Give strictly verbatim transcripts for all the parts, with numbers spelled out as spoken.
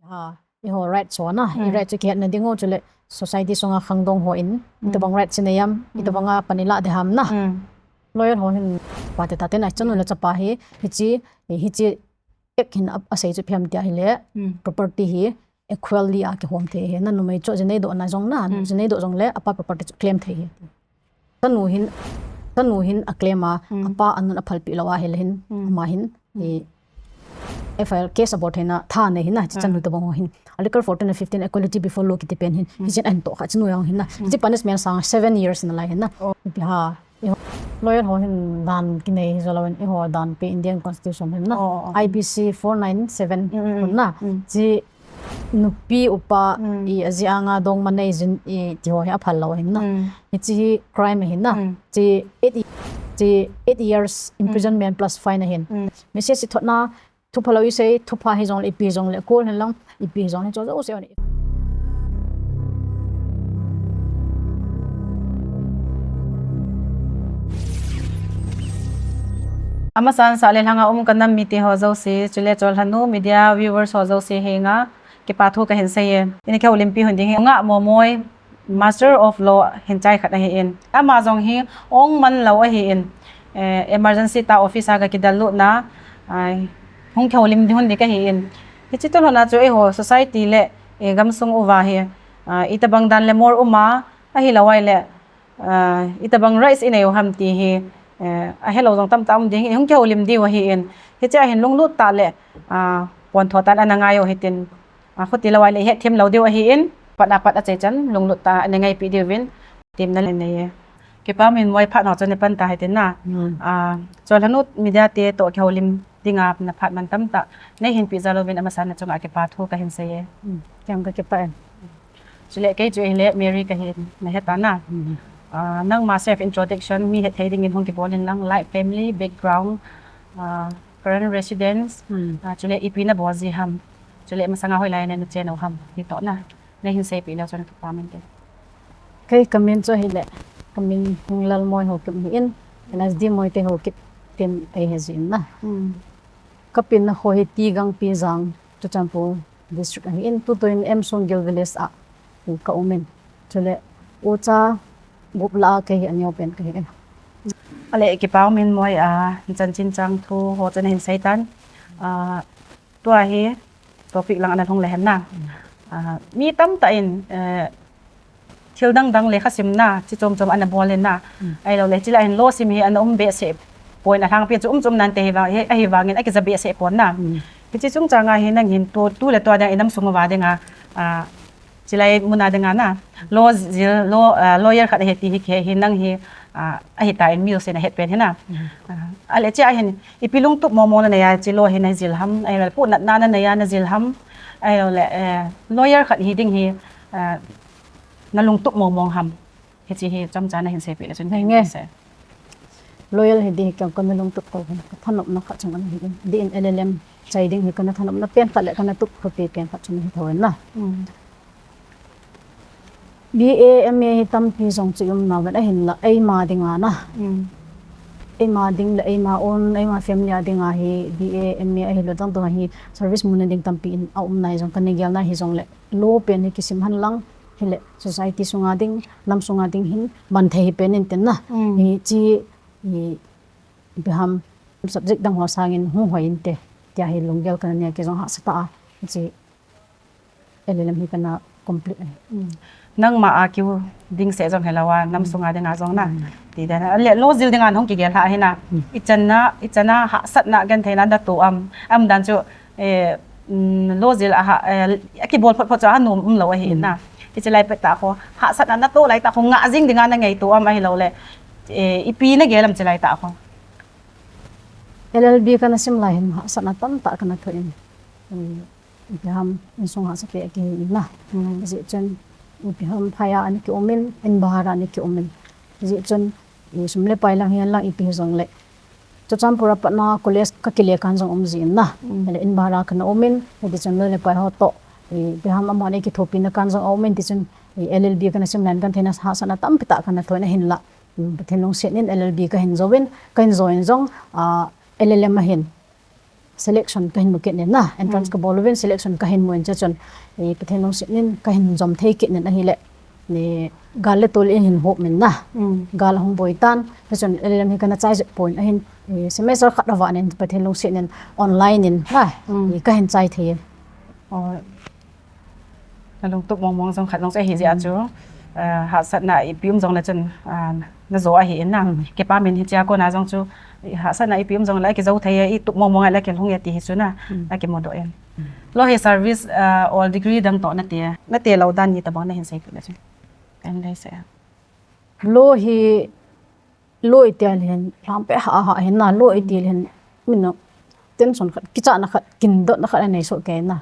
Eiho right chu na, i right chu kihetna ding u chule society sunga khangdong hon itobang right chu nei am, itobanga pan ilah ding ham na. Lawyer ho hin pate tate na chanu le chapa hi, hiche, hiche act hin a, asei chu ipi ham tia hile, property hi equally a kihom thei ahi. Na numei chu jinei doh na jong na, jinei doh jongle apa property chu claim thei ahi. Chanu hin, chanu hin a claim a, apa anun aphalpeh lou ahile hin, ama hin, i, F I R case abol theina tha anei hin na, hiche chanu tobang ho hin. Article fourteen and fifteen, equality before law kiti pen hin. Hiche ahin toh kha chanu jong hin na. Hiche punishment sang seven years nalai hin na. Ipi ham. Lawyer ho hin dan kinei hi jolou in, eiho dan pen Indian Constitution hin na. I P C four nine seven hin na. Hiche nupi upa i ajeh anga dongma nei jin i ti ho hi aphal lou hin na. Hiche hi crime ahin na. Hiche eight, hiche eight years imprisonment plus fine ahin. Message ithotna, thupha lou isei, thupha hijongle ipi jongle kol henlang, ipi hijongle chu jouse ahi. Amasan sah le lhanga um kanam mite ho jouse, chule Cholhanu Media viewers ho jouse henga kipa thu kahin sei e. Ina kihoulimpi hon ding hi Ngahmomoi, Master of Law hin chai khat ahin. Ama jong hi ong man lou ahin. Eh, emergency tah office a kakidel lut na, hung kihoulim ding hon ding kahin. Hiche tulhon a chu eiho society le, eh, gamsung uva hi, ah, itobang dan le mol um a, ahilou ahile, ah, itobang rights inei u ham ti hi, eh, ahelou jong tamtah um ding, hung kihoulim diu ahin. Hiche a hin lunglut tah le, ah, pontho tah in ana ngai u hitin. Ah, khuti lou ahile ihet them lou diu ahin, pat a pat achaichan, lunglut tah a ana ngaipi diuvin, temna le nei e. Kipa umin Moi, phat ho chu napan ta hitin na. Ah, Cholhanu Media te toh kihoulim dinga naphat man tamtah neihin peh jal uvin amasan nachunga kipa thu kahin sei e. Kei jong kakipah e. Chule kei chu ahile Mary kahin, nahet ta na. Ah, nangma self introduction mi hethei dingin hung kibol in lang, life, family, background, ah, current residence, ah, chule ipi nabol ji ham. Chule masanga hoilai a nachen u ham, ti toh na. Neihin seipeh leu chun kipa umin te. Kei kamin chu ahile, kamin Henglalmoi Haokip ahin, N S D Moite Haokip tin eihe jin na. Kapenna kho hi T. Gangpijang, Churachandpur District ahin, tutua in M. Songgel Village a kaum in. Chule ucha gup lah a kei hi aneopen kahi e. Ale kipa umin Moi, ah, chanchin chang thu ho chu nahin sei tan. Ah, tua hi topic lang ana lhung le hen na. Ah, mi tamtah in, eh, thil dang dang, lekha simna chi chom chom ana bol in na. Ahilou le hiche lah a hin law sim hi ana um behseh pon, alhangpi chu um chu um nante, ahivangin akija behseh pon na. Hiche chungchang a hi nang hin tu, tu le tua dinga inam sung uva dinga, ah, chulai mun a dinga na, law jil, law, ah, lawyer khat ahi ti hi, kei hi nang hi, ah, ahitan mi jousen ahet pen hi na. Ah, ale hiche a hin ipi lungtup mong mong nanei a hiche law hi najil ham, ahilou le puhnatna nanei a najil ham, ahilou le, eh, lawyer khat hi ding hi, ah, nalungtup mong mong ham. Hiche hi chomcha nahin seipeh le chun. Henge. Lawyer hi ding hi kei kana lungtup kho, kathanopna khat chu ahi in. Dih in L L M chai ding hi kana thanopna pen khat le kana tup khopi pen khat chu ahi thou in na. B A, M A hi tampi jong chu i um nauvin ahinla, eima dinga na. Eima ding le eima own, eima family a dinga hi B A, M A ahilou dang dang hi service muna ding tampi in aum nai jong kana gel na, hijongle law pen hi kisim hen lang, hile society sunga ding, nam sunga ding hin man thei hi pen in tin na. Hiche, ipi ham, subject dang ho sangin hung hoi inte, tia hi lunggel kana nei a, kei jong hahsa tah a, hiche L L M hi kana complete e. Nangma a kiu ding seh jong hilou a, nam sunga dinga jong na. Ti dan a, le law jil dinga hung kigel lha ahi na. Ichan na, ichan a hahsatna gentheina natoh am, aum dan chu, eh, law jil a ha, eh, akibol phot phot chu anom umlou ahi na. Hiche lai pet tah kho, hahsatna natoh lai tah kho, ngah jing dinga nangaito am ahilou le, eh, ipi nagel am hiche lai tah kho. L L B kana sim lai hin hahsatna tamtah kana thoh in. Ipi ham, insung hahsat peh akihi in na. Hijeh chun, ipi ham phai a ana kium in, in bahar a ana kium in. Hijeh chun, i sum le pai lang hihen lang ipi hijongle, Churachandpur a patna college kakile kan jong um jin na. Hile in bahar a kana um in, hiti chun loi le pai ho toh, ipi ham amahon eikithopi na kan jong aum in, tichun, L L B kana sim lai in kana theina hahsatna tampi tah kana thoh in ahinla, Pathen lungset in L L B kahin jouvin, kahin jouvin jong, ah, L L M ahin. selection kahin mu kit nin na, entrance kabol uvin selection kahin mu in, chuchun, eh, Pathen lungset in kahin jom thei kit nin ahile, ni gal le tol in hin hop min na. Gal ahung boi tan, chuchun L L M hi kana chai jep pon ahin, eh, semester khat avah nin Pathen lungset in online in na, eh, kahin chai thei in. Nalungtup mongmong jong khat jong chu ahi jeh a chu, ah, hahsatna ipi um jongle chun, ah, najo ahi in na. Kipa min hichea kona jong chu, hahsatna ipi um jongle kijo thei e, itup mongmong a le kilhung e ti hi chu na, akimudoh in. Law hi service, ah, or degree dang toh nate, nate lou dan ni tabang nahin seipeh le chun. Kahin deisah e. Law hi, law iti le hin, lhangpi hah hah hin na, law iti le hin, min na, tension khat, kichahna khat, kindotna khat anei soh kei na.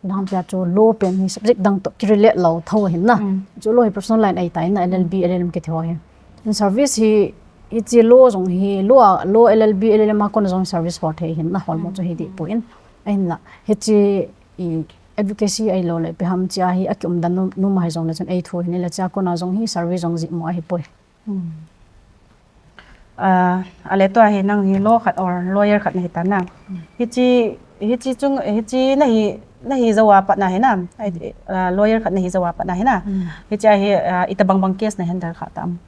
Lhangpi a chu law pen hi subject dang toh kirelate lou tho hin na. Chu law hi professional line ahitai na, L L B, L L M kiti ho hi. In service hi, hiche law jong hi, law a, law L L B, L L M a kona jong service hol thei hin na, holmo chu hi deh poi in. Ahin la, hiche, i, advocacy ahilou le, ipi ham chea hi, akium dan nom, nom ahi jongle chun eithu hin, hile chea kona jong hi service jong jih mo ahipoi. Ah, ale tua hi nang hi law khat or lawyer khat nahi tan na. Hiche, hiche chung, hiche nahi, nahi jou a pat na hi na. Ai, ah, lawyer khat nahi jou a pat na hi na. Hiche a hi, ah, itobang bang case na handle kha tam?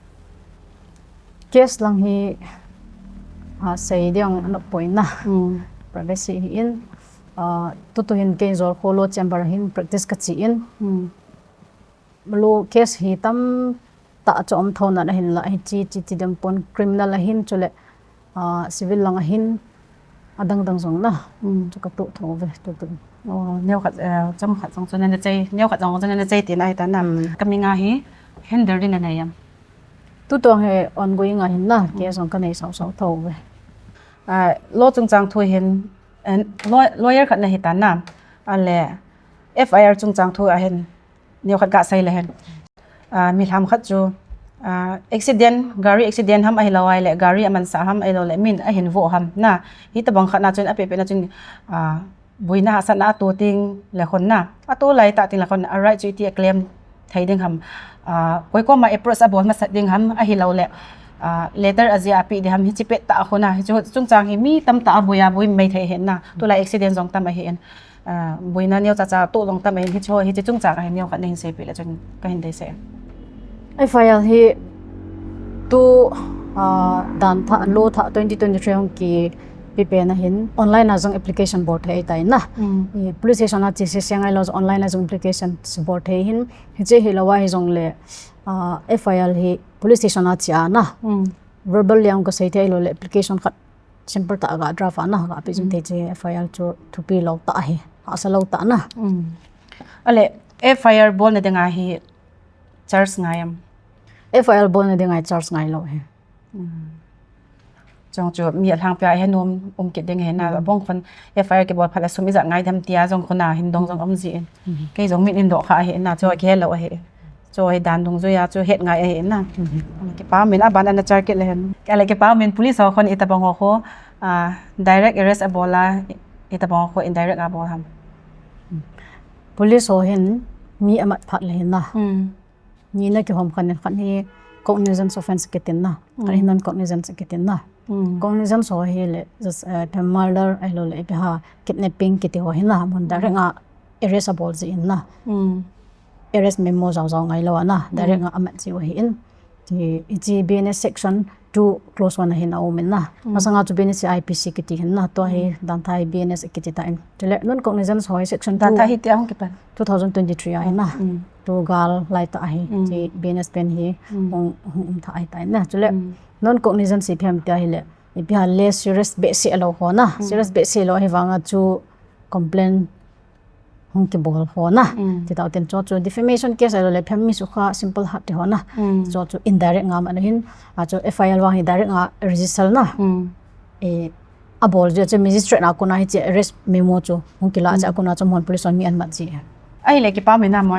Case lang hi, ah, sei ding anop poi na. Privacy hi in, ah, tutu hin kei Jolkho Law Chamber hin practice kache in. Law case hi tamtah chu um tho nan ahin la, hiche, hiche, hiche ding pon criminal ahin chule, ah, civil lang ahin adang dang jong na. Chu katoh tho uve, tutu. Oh, neokhat, eh, chomkhat jong chu nana chai, neokhat jong chu nana chai tina ahi tan na. Ka mi nga hi handle ding nanei am? Tutu hi ongoing ahin na, case jong kanei sau sau tho uve. Ah, law chungchang thu hin, eh, law-, lawyer khat nahi tan na. Ale, F I R chungchang thu ahin, neokhat gasei le hen. Ah, milham khat chu, ah, accident, gari accident ham ahilou ahile, gari amansah ham ahilou le, min ahin voh ham na. Hitobang khat na chun, apehpeh na chun, ah, boina hahsatna ato teng le khun na. Ato lai tah teng le khun, a right chu iti a claim thei ding ham. Ah, koi koma approach abol masat ding ham, ahilou le, ah, letter ajia apeh ding ham, hiche pettah a khun na. Hiche chungchang hi mi tamtah a boi a boi mai thei ahin na. Tulai accident jong tam ahin. Ah, boina neocha cha toh jong tam ahin, hiche ho, hiche chungchang ahin neokhat nahin seipeh le chun kahin deisah e. F I R hi tu, ah, dan thah, law thah twenty twenty-three hung kipe pen ahin, online a jong application bol thei ahitai na. I police station a che sese ngai lou jong online a jong application bol thei ahin, hiche hilou a hijongle, ah, F I R hi police station a che a na. Verbal a hung kasei thei lou le application khat simple tah a ga draft a na, ga pe jing thei che, F I R chu thupi lou tah ahi, hahsa lou tah na. Ale, F I R bolna dinga hi charge ngai am? F I R bolna dinga hi charge ngai lou ahi. Chong chu mi alhangpi a hi nom um kit ding ahi na, abang khun F I R kibol phat le sum ijat ngai dem tia jong khun na hin dong jong um ji in. Kei jong min in doh kha ahi na, chu kihe lou ahi. Chu hi dan dungjui a chu het ngai ahi na. Kipa min aban ana char kit le hen. Kale kipa min police ho khun itobang ho khu, ah, direct arrest abol a, itobang ho khu indirect abol ham? Police ho hin mi amat phat le hin na. Ni na kihom khat in, khat hi cognizance offense kitin na. Khat hi non cognizance kitin na. Cognizance ho hi le, just, eh, murder ahilou le, ipi ham kidnapping kiti ho hin na, mun direct a arrest abol ji in na. Arrest memo jao jao ngai lou a na, direct a amat ji u ahi in. Ti, hiche B N S section two clause one a hin aum in na. Masanga chu B N S hi I P C kiti hin na, tua hi dan thah hi B N S kiti tan. Chule non cognizance ho hi section two. Dan thah hi tia hung kipan? Two thousand twenty-three a hin na. Tu gal lai tah ahi. Hiche B N S pen hi hung, hung um thah ahi tan na. Chule non cognizance ipi ham tia ahile, ipi ham le serious behseh lou ho na. Serious behseh lou ahi vanga chu complaint hung kibol ho na. Ti tau ten chu, chu defamation case ahilou le phem mi sukha simple hat ti ho na. Chu, chu indirect nga man hin, a chu F I R vang hi direct nga register na. E, abol ji chu magistrate na kona hiche arrest memo chu hung kila cha kona chu Mon police hon mi amat ji. Ahile kipa min na mo.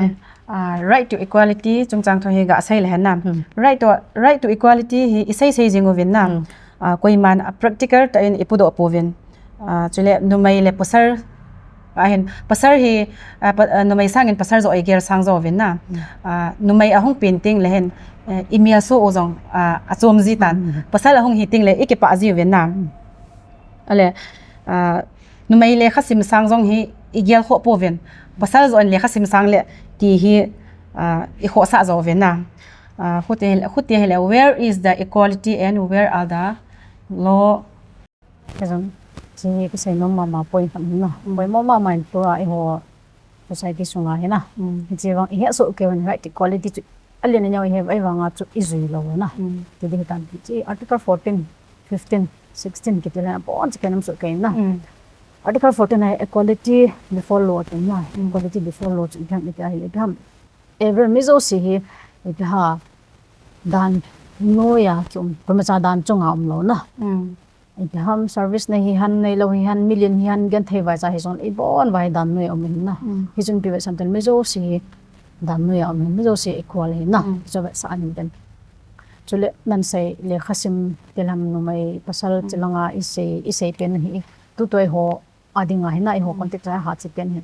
Ah, right to equality chungchang thu hi gasei le hen na. Right to, right to equality hi isei sei jing uvin na. Ah, koiman a practical tah in ipudoh pouvin. Ah, chule numei le pasal, ahin, pasal hi, ah, pa, ah, numei sangin pasal joh igel sang jo uvin na. Ah, numei ahung pen teng le hin, eh, imel so u jong, ah, achom ji tan. Pasal ahung hi teng le ikipah ji uvin na. Ale, ah, Numei lekha sim sang jong hi i gel khoh pouvin. Pasal joh in lekha sim sang le ti hi, ah, i khohsah jo uvin na. Ah, hiti, hiti hile, where is the equality and where are the law? Kajong, chi hi kasei nom mama point khat na. Mm. Poimo mama in tua eiho society sunga hi na. Mm. Hiche vang i het soh kei uvin right equality chu a lian a neo i het, ahivanga chu i jui lou na. Mm. Ti ding hitan ti chi article fourteen, fifteen, sixteen kiti le abon chu ken um soh kei na. Mm. Article fourteen a equality before law ti na. Mm. Equality before law chu ipi ham iti ahile ipi ham. Every mi jouse hi ipi ham dan noiya kium, koimacha dan chunga um lou na. Mm. Ipi ham service nei hihen, neilou hihen, milian hihen, genthei vaicha hijongle ibon uva hi dan noiya um ahin na. Mm. Hichun ipi vetsah ham itile mi jouse hi dan noiya um ahin, mi jouse equal ahin na. Mm. Hichu vetsah ahi den. Chule nang sei lekha sim ti lam numei pasal Mm. chi langa i sei, i sei pen hi. Tutua eiho a dinga hi na, eiho Mm. context a ha chi pen hi.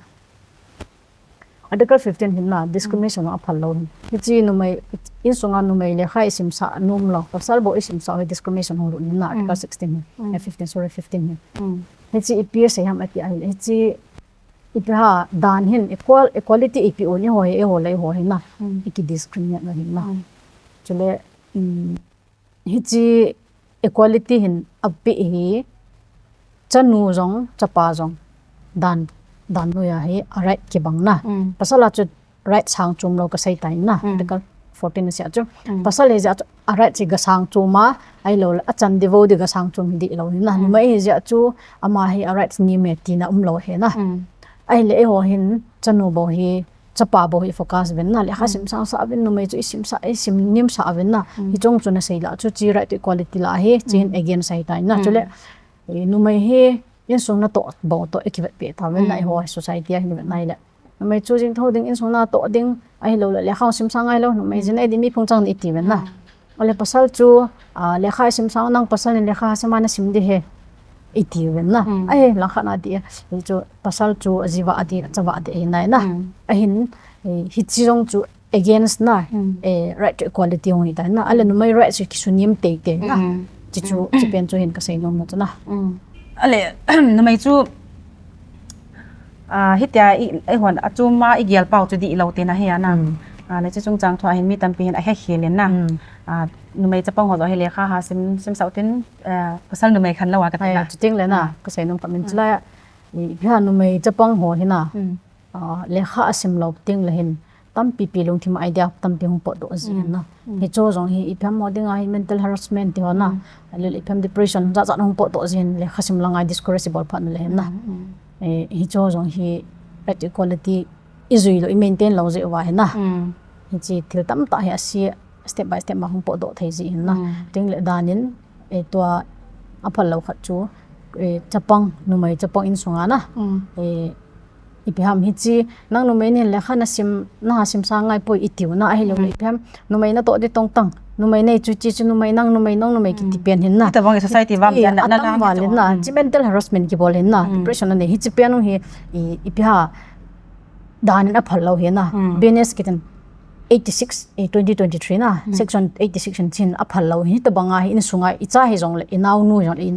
Article fifteen hi na, discrimination Mm. a phal lou hin. Hichi numei, insunga numei lekha i simsah nom lou, pasal bou i simsah hi discrimination hung lut ahin na, Article Mm. sixteen hi. Mm. Eh, fifteen, sorry, fifteen hi. Mm. Hichi ipi asei ham ati ahile, hichi ipi ham dan hin equal, equality ipi u ni ho hi, eiho le eiho hi na, Mm. i ki discriminate u ahin na. Mm. Chule, um, hichi equality hin apeh hi chanu jong, chapa jong dan, dan noiya hi a right kibang na. Mm. Pasal a chu right sang chom lou kasei tai na. Mm. Article fourteen a sia chu. Mm. Pasal hi jeh chu a right hi ga sang chom a, ahilou le achan di vo di ga sang chom hi dih lou hi na. Mm. Numei hi jeh chu ama hi a right nem e tina um lou hi na. Mm. Ahile eiho hin chanu bou hi, chapa bou hi focus uvin na, lekha Mm. sim sangsah uvin, numei chu i simsah, i sim nemsah uvin na. Mm. Hiche chu na sei la chu chi right to equality la hi, chi hin Mm. against ahi tai na. Mm. Chule, eh, numei hi insung natoh bou toh i kivetpi tauvin na, Mm. eiho society a hin vet na hile. Numei chu jing thou ding, insung natoh ding, ahilou le lekha simsah ngai lou, numei Mm. jin ei di mi phung chang ni ti uvin na. Mm. Ahile pasal chu, ah, lekha i simsah nang pasal in lekha sim a na sim di hi. I ti uvin na. Mm. Ahi, langkhat na ti, hichu pasal chu aji vah a di, acha vah a di ahi nai na. Mm. Ahin, eh, hichi jong chu against na, Mm. eh, right to equality hung hi tai na. Ahile Mm. numei right chu kisu nem teitei na. Mm. Chi chu, Mm. chi pen chu hin kasei nom na chu na. Mm. Ahile, numei chu Ah, hitia i, eihon achom a i gel pau chu dihlou tina hi ana. Mm. Ah, le chu chungchang thua hin mi tampi hin ahe khel in na. Mm. Ah, numei chapang ho joh hi lekha ha sim, sim sau tin, ah, pasal numei khen lou a kati na. Ai, chuting le na, Mm. kasei nom khat min Mm. chulai a, i, ipi ham numei chapang ho hi na. Mm. Ah, lekha asim lou ting le hin, tampi pi lungthim idea tampi hung potdoh jin Mm. na. Mm. Hicho jong hi ipi ham mo dinga hi mental harassment ti ho na. Mm. Ahilou le ipi ham depression jat jat hung potdoh jin lekha sim langa discourage bol phat na le hin na. Mm, mm. Eh, hicho jong hi right to equality i jui lou, i maintain lou jeh uva hi na. Mm. Hichi thil tamtah hi asi step by step ma hung potdoh thei ji hin na. Mm. Ting le dan in, eh, tua aphal lou khat chu, eh, chapang, numei chapang insunga na. Mm. Eh, Ipi ham hichi, nang numei nin lekha na sim, na ha sim sa ngai poi i tiu na ahilou le Mm. ipi ham, numei natoh di tong tang, numei nei chu chi chu numei nang numei nong numei kiti Mm. pen hin na. Hitabang society vam I, jan na, na atam lang val chu. hin na, Mm. chi mental harassment kibol hin na, Mm. depression na nei hichi pen u hi, i, ipi ham, dan in aphal lou hi na, Mm. B N S kitin eighty six, eh, twenty twenty three na, Mm. section eighty six in chin aphal lou hi, hitabang a hi insunga i cha hi jong le, i nao nu hi jong le, i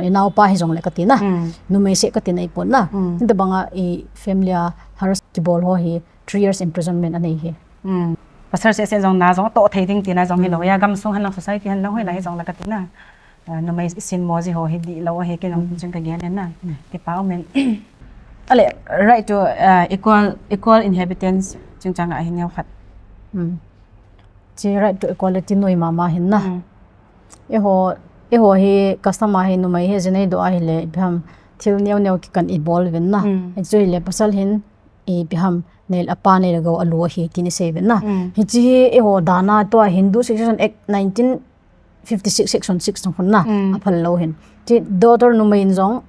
I naopa hi jong le kati na. Mm. Numei seh kati na i pon na. Mm. Hitabang a i family a harass kibol ho hi three years imprisonment anei hi. Mm. Pasal seh seh jong na jong toh thei ding tina jong hi lou Mm. ya, gamsung hen lang society hen lang hoi la hi jong le kati na. Ah, numei i sin mo ji ho hi dihlou hi kei jong Mm. chun ka gen na. Mm. Kipa um in. Ahile, right to, ah, equal, equal inhabitants chungchang a hi neo khat. Mm. Chi right to equality noi mama hin na. Mm. Eiho, eiho hi customer hi numei hi jinei doh ahile, ipi ham thil neo neo kikan i bol uvin na. Mm. Hichu hile pasal hin, ipi ham nei le apa nei le gou a lu ahi, tin i sei uvin na. Mm. Hichi hi eiho dan a tua Hindu Succession Act nineteen fifty six section six na hun na, Mm. aphal lou hin. Chi daughter numei in jong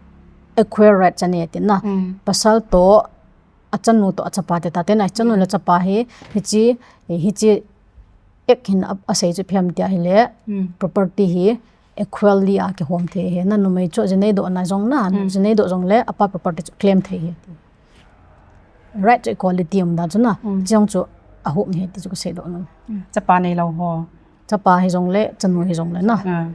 equal rights anei tin na. Mm. Pasal toh, achanu toh achapa te ta te na, chanu Mm. le chapa hi, hichi, hichi, ek hin a, asei chu ipi ham tia hile, Mm. property hi equally a kihom thei hi, na numei chu jinei doh na jong na, Mm. jinei doh jong le apa property chu claim thei hi. Right to equality um dan chu na, Mm. chi jong chu ahum hi ti chu kasei doh na. Mm. Chapa neilou ho. Chapa hi jong le, chanu hi jong le na. Ah.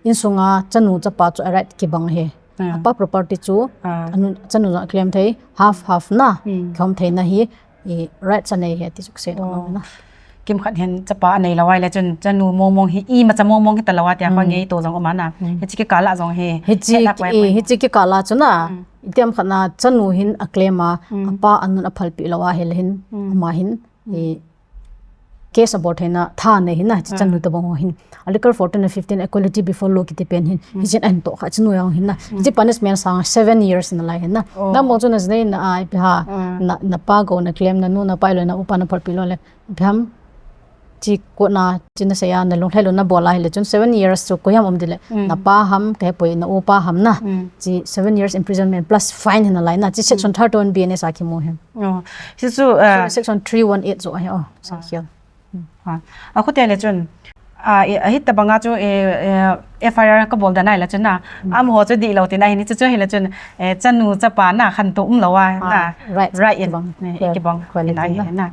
Insunga chanu chapa chu a right kibang hi. Apa property chu anu, chanu jong a claim thei, half half na, khom theina hi, i right sa nei he ti chu sei dong na. Kimkhat hin chapa anei lou ahile chun chanu mong mong hi, imacha mong mong hi ta lou a tia kho ngei to jong um a na. Hichi kikah la jong hi. Hichi, hichi kikah la chu na. Itiam khat na chanu hin a claim a, apa anun a phalpi lou ahile hin, ama hin, i case abol theina tha nei hin na, hichi chanu tabang ho hin. Article fourteen and fifteen, equality before law kiti pen hin. Hichin ahin toh kha chanu jong hin na. Hichi punishment sang seven years na lai hin na. Nang bang chu na jinei na ai pi ha. Na, na pa go na claim na nu na pa lou na upa na phalpi lou le. Pi ham chi ko na chi na sei a na lunglhai lou na bol ahile chun seven years chu koi ham um dile. Na pa ham kei poi na upa ham na. Chi seven years imprisonment plus fine hin na lai na. Chi section thirty-one B N S a kimu hin. Hichu, section three one eight chu ahi o. Section. A, a khote le chun, a, i, a hitabanga chu, e, e, F I R ka bol dan ahile chun na, amaho chu dihlou tina ahi, hichu chu hile chun, e, chanu chapa na khantou umlou a, na, right, right in, kibang, e, kibang, kibang, ina ahi na.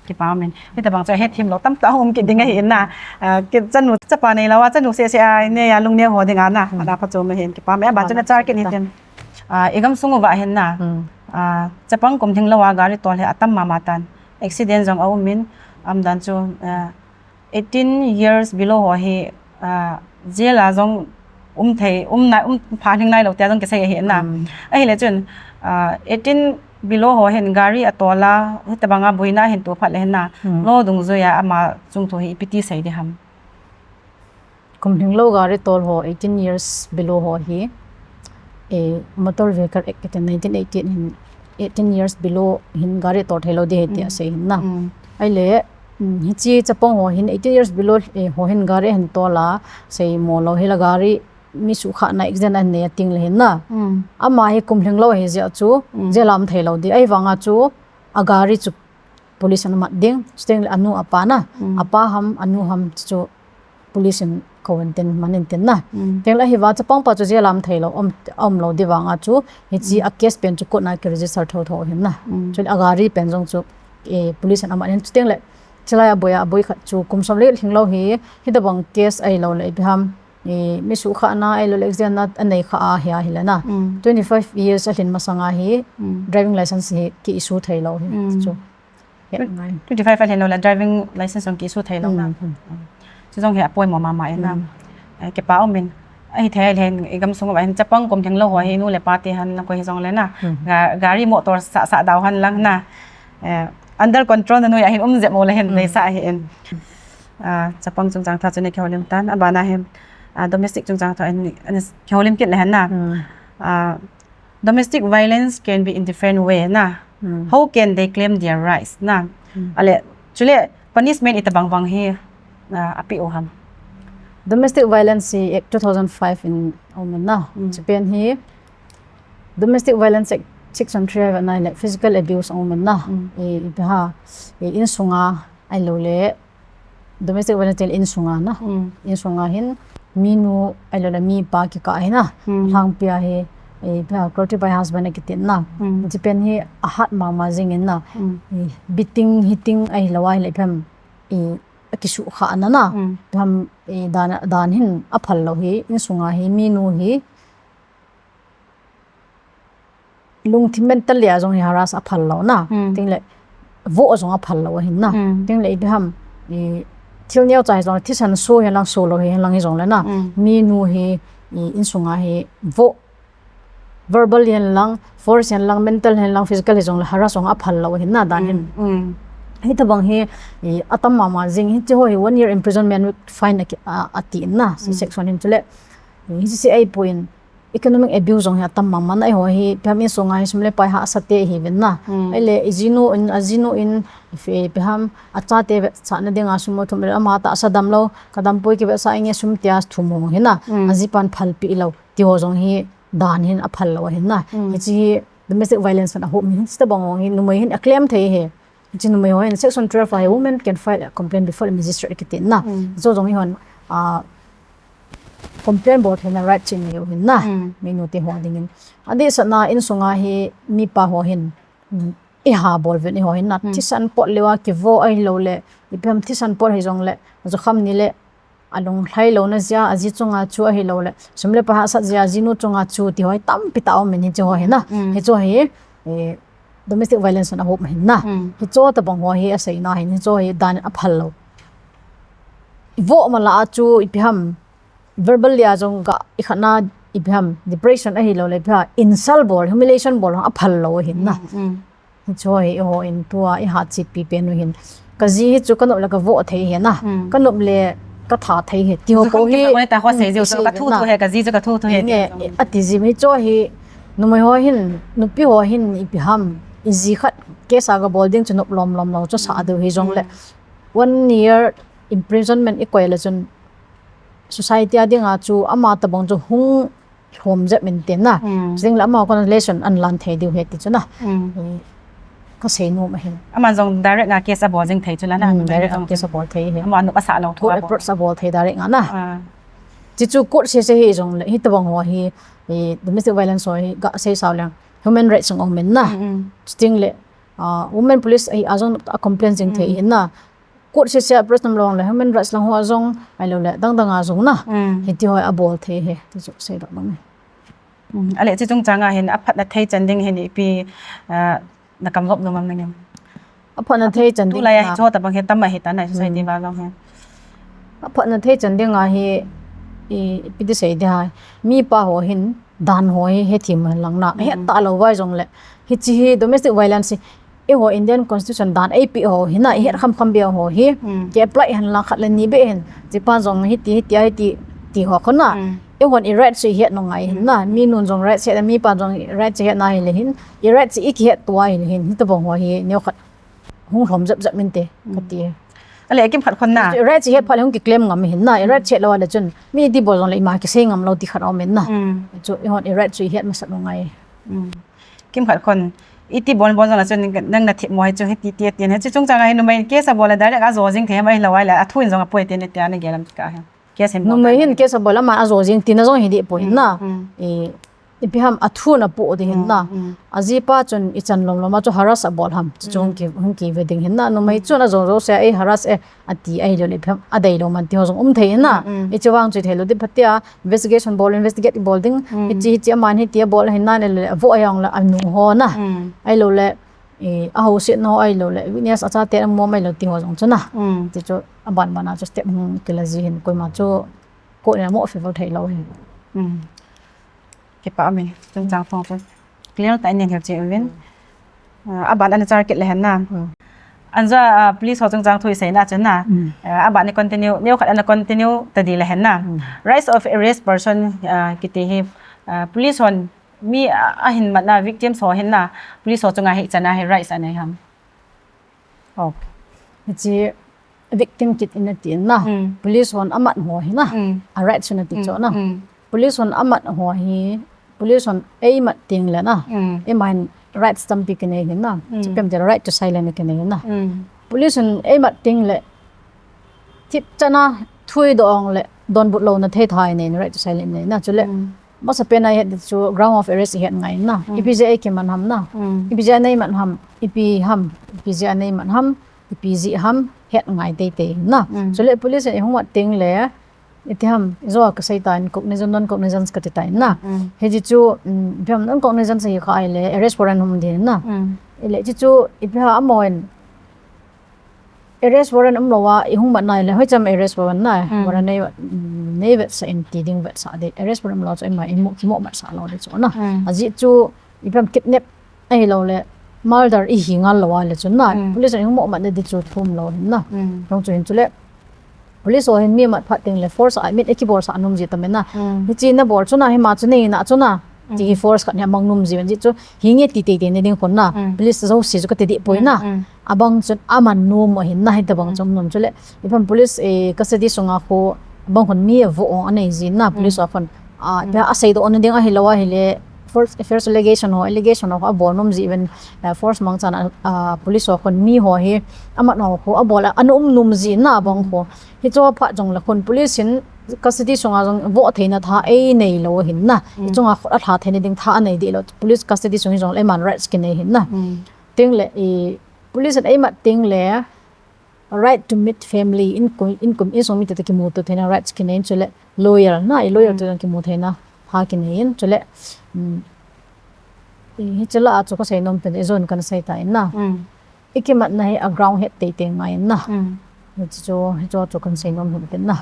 Kipa min. Hitabang chu hethim lou tamtah um kit ding ahi na. A, ki, chanu chapa neilou a, chanu seh seh a, nei a lungneo ho dinga na. Ana pha chu ma hin kipa min. Aban chu na char kit ni tin. A, i gamsung uva hin na. A, chapang kum lhinglou a gari tol hi atam mama tan. Accident jong a um in, aum dan chu, a, eighteen years below ho hi, a, jail a jong um thei, um nai, um pha lhing nailou tia jong kisei ahi na. Ahile chun, a, eighteen below ho hin gari atol a, hitabanga boina ahin to phat le hin na. Law dungjui a ama chungthu hi ipi ti sei di ham. Kum lhinglou gari tol ho, eighteen years below ho hi, e, Motor Vehicle Act kiti nineteen eighty-eight hin, eighteen years below hin gari tol theilou di ahi tia sei hin na. Ahile, hichi chapang ho hin eighteen years below, e, ho hin gari ahin tol a, sei mo lou hila gari mi suhkhahna accident ahin nei a ting le hin na. Ama hi kum lhinglou ahi jeh chu, jail a um theilou di. Ahivanga chu, a gari chu police in amat ding, chuteng le anu apa na, apa ham, anu ham chu police in kou intin, man intin na. Teng le hiva chapang pa chu jail a um theilou, um, umlou di vanga chu, hichi a case pen chu court na ki register tho tho hin na. Chule a gari pen jong chu, e, police in amat in chuteng le, chulai a boi a, a boi khat chu kum som le lhinglou hi, hitabang case ahilou le, ipi ham, e, mi suhkhahna ahilou le, accident na anei kha a hi ahile na. Twenty-five years alhin masanga hi, driving license hi ki issue theilou hi. Chu. Twenty-five alhin lou le driving license jong ki issue theilou na. Chu jong hi apoimo mama e na. E, kipa um in. Ahithei le hin i gamsung uva hin chapang kum lhinglou ho hi nu le pa te hen lang koi hijong le na. Ga, gari motor sa, sa dau hen lang na. E, under control na noi a hin um jep mo le hin nei sa ahi in. A, chapang chungchang tha chu nei kihoulim tan. Abana hin, a, domestic chungchang tha hin, hin kihoulim kit le hin na. A, domestic violence can be in different way na. How can they claim their rights na? Ale, chule punishment itabang bang hi, a, ape u ham. Domestic Violence Act two thousand five in a um in na. Chupen hi Domestic Violence Act section three a vet na le physical abuse a um in na. E, ipi ha, e, insunga ahilou le domestic violence til insunga na. Insunga hin, minu ahilou le mipa kikah hi na. Lhangpi a hi, e, ipi ha, cruelty by husband akiti na. Chupen hi ahat mama jing in na. E, beating, hitting ahilou ahile ipi ham, e, akisuhkhah na na. Ipi ham, e, dan, dan hin aphal lou hi, insunga hi, minu hi, lungthim mental le a jong hi harass aphal lou na. Teng le, voh jong aphal lou ahin na. Teng le, ipi ham, i, thil neocha hijong le, thisan so hilang so lou hilang hijong le na. Minu hi, i, insunga hi, voh, verbal hilang, force hilang, mental hilang, physical hijong le, harass jong aphal lou ahin na, dan hin. Hitabang hi, i, atam mama jing, hichi ho hi one year imprisonment with fine aki, a, ati in na, si section hin chule. Hichi si ahipoi in, economic abuse jong hi atam mama na, eiho hi, ipi ham insunga hi sum le pai hahsa te ihiuvin na. Ahile, ijinu in, ajinu in, ipi, ipi ham, achate vetsahna dinga sum athum le ama tahsa damlou, kadam poi kivetsah inge sum tia thum hung hi na. Ajipan phalpi lou, ti ho jong hi dan hin aphal lou ahin na. Hichi hi domestic violence pan ahop min, hitabang ho hi, numei hin aclaim thei hi. Hichi numei ho hin section twelve a hi women can file a complaint before a magistrate kiti na. Hichu jong hi hon, a, complaint bol theina right chin neiu hin na. Minu te ho dingin. Adehsetna insunga hi mipa ho hin, mm, iha bol uvin eiho hin na. Thisan pot leuva kivo ahilou le, ipi ham thisan pot hijong le, jokham ni le, alunglhai louna jeh a, aji chunga chu ahilouleh sum le pai hahsat jeh a ajinu chunga chu ti ho hi tampi tah aumin hiche ho hi na. Hiche ho hi, eh, domestic violence in ahop ahin na. Hiche ho tobang ho hi aseina hin, hiche ho hi dan in aphal lou. Voh ma lah a chu ipi ham, verbally a jong ga ikhat na ipi ham, depression ahilouleh ipi ham, insult bol, humiliation bol ho aphal lou ahin na. Hiche ho hi eiho in tua ihat chetpi pen u hin. Kaji hi chu kanop le kavoh thei ahi na. Kanop le katha thei ahi. Ti ho po hi. Ati jing hiche ho hi, numei ho hin, nupi ho hin ipi ham, iji khat case a kabol ding chu nop lom lom lou chu sa diu hijongleh one year imprisonment ikoi le chun society a dinga chu ama tobang chu hung lhom jep inte na. Chutengle amaho kon lesson ahin lan thei diu ahi ti chu na. Kasei nom ahin. Aman jong direct a case abol jing thei chu la na. Direct a case abol thei ahi. Ama nop asah lou thu. Court approach abol thei direct a na. Chuchu court sese hijongle hitobang ho hi, domestic violence ho hi gasei sao leng human rights jong aumin na. Chutengle women police ahi a jong a complain jing thei ahin na. Court sese approach nom lou le human rights lang ho a jong ahilouleh dang dang a jong na. Hiti ho abol thei ahi ti chu seidoh nom e. Ale, chuche chungchang a hin aphatna thei chan ding hin ipi nakam vop nom am nangin? Aphatna thei chan ding tulai a hiche ho tobang hi tam ahi ta na society val jong hi. Aphatna thei chan ding a hi ipi ti sei ding ham, mipa ho hin dan ho hi hethem hen lang na, het talou vai jongle hiche hi domestic violence hi eiho Indian constitution dan eipeh ho hi na, ihet kham kham beh ho hi ki apply hen lang khat le ni beh hin, hichepa jong hiti hiti ahi ti, ti ho khu na. Eihon i right chu ihet ngai hin na, minun jong right chu het, mipan jong right chu het na hile hin, i right chu ikihet tua hile hin, hitobang ho hi neokhat hung lhom jep jep inte kati. Ale, kimkhat khon na, right chu ihet phat le hung kiclaim ngam hin na, i right chu het lou le chun mi iti bol jongle ima kisei ngam lou ti khat aumin na. Chu eihon i right chu ihet masat ngai. Kimkhat khon, iti bol bol jongle chun nang nathep mo hi chu hiti ti atin, hiche chungchang a hi numei in case abol le direct ajo jing thei ham ahilou le athu in jong apoi ti nati a nagel am ti kahe. Numei hin case abol aman ajo jing tina jong hi dehpoi hin na. Ipi ham, athu in apoh ding hin na. Ajipa chun ichan lom lom a chu harass abol ham, chuchu hung kive ding hin na. Numei chun ajo jouse a ei harass e ati ahiloule ipi ham, adeilou man ti ho jong um thei hin na. Hiche vang chu itheilou ding phatea investigation bol, investigate ibol ding. Hiche hiche aman hiti abol ahin na, ahiloule avoh ahi jongle anu ho na, ahiloule ahousetna ho ahiloule witness achate amu am ahilou ti ho jong chu na. Ti chu aban ban a chu step hung kila ji hin, koima chu court in amo favour theilou hin. Kipah umin, chungchang thong chu clear tah in ngen hel cheh uvin. Aban ana char kit le hen na. Anjo, police ho chungchang thu isei na chun na, aban i continue, neokhat ana continue ta ding le hen na. Rights of arrest person kiti hi police hon mi ahin mat na, victims ho hin na, police ho chunga hichan a hi rights anei ham? Hiche victim kiti in ati na, police hon amat ho hi na, a rights chu nati chu na. Police hon amat ho hi, police hon eimat tengle na, eiman rights tampi kinei hin na. Chupem tile right to silence kinei hin na. Police hon eimat tengle thipchan a thu idoh jongle donbut louna thei tha inei, right to silence inei na. Chule masapen a ihet ding chu ground of arrest ihet ngai na. Ipi jeh a eikiman ham na, ipi jeh a neimat ham, ipi ham, ipi jeh a neimat ham, ipi jeh ham, het ngai teitei na. Chule police in ihung mat tengle iti ham, ijo a kasei tan, cognizant, non-cognizance kati tan na. Hiche chu ipi ham, non-cognizance ahi kha ahile arrest warrant um ding na. Ile hiche chu ipi ham, amahon arrest warrant umlou a ihung mat nai le hoicham arrest warrant na, warrant nei vetsah in ti ding vetsah ding, arrest warrant umlou chu ima imo, imo matsah lou ding chu na. Ajeh chu ipi ham, kidnap ahiloule murder ihi ngal lou a le chun na, police in ihung mo mat ding chu thum lou hin na. Hung chu hin chule police ho hin mi mat phat tengle force a min akibolsah nom ji tamin na. Hiche nabol chu na, hima chu neina chu na ti hi force khat hi amang nom ji uvin, ajeh chu hinge ti teitei na ding khun na, police jouse chu kati dehpoi na. Abang chun aman nom ahin na, hitobang chu nom chule ipi ham, police custody sunga khu abang khun mi avoh anei ji na, police ho khun aseidoh na ding ahilou ahile false, false allegation ho, allegation ho abol nom ji uvin, force mangchan a police ho khun mi ho hi amat ho khu abol a ana um nom ji na abang khu. Hiche phat jongle khun police in custody sunga jong voh theina tha einei lou hin na, hichunga khut alha theina ding tha anei deh lou, police custody sung hi jongle eiman rights kinei hin na. Tengle police in eimat tengle right to meet family, inkum, inkum, insung mite toh kimuto theina rights kinei in, chule lawyer na, i lawyer toh kimu theina ha kinei in, chule, um, hiche lah a chu kasei nom pen, i jon kana sei ta in na. I kimatna hi a ground het teitei ngai in na. Hichu, hichu chu kana sei nom hin pen na.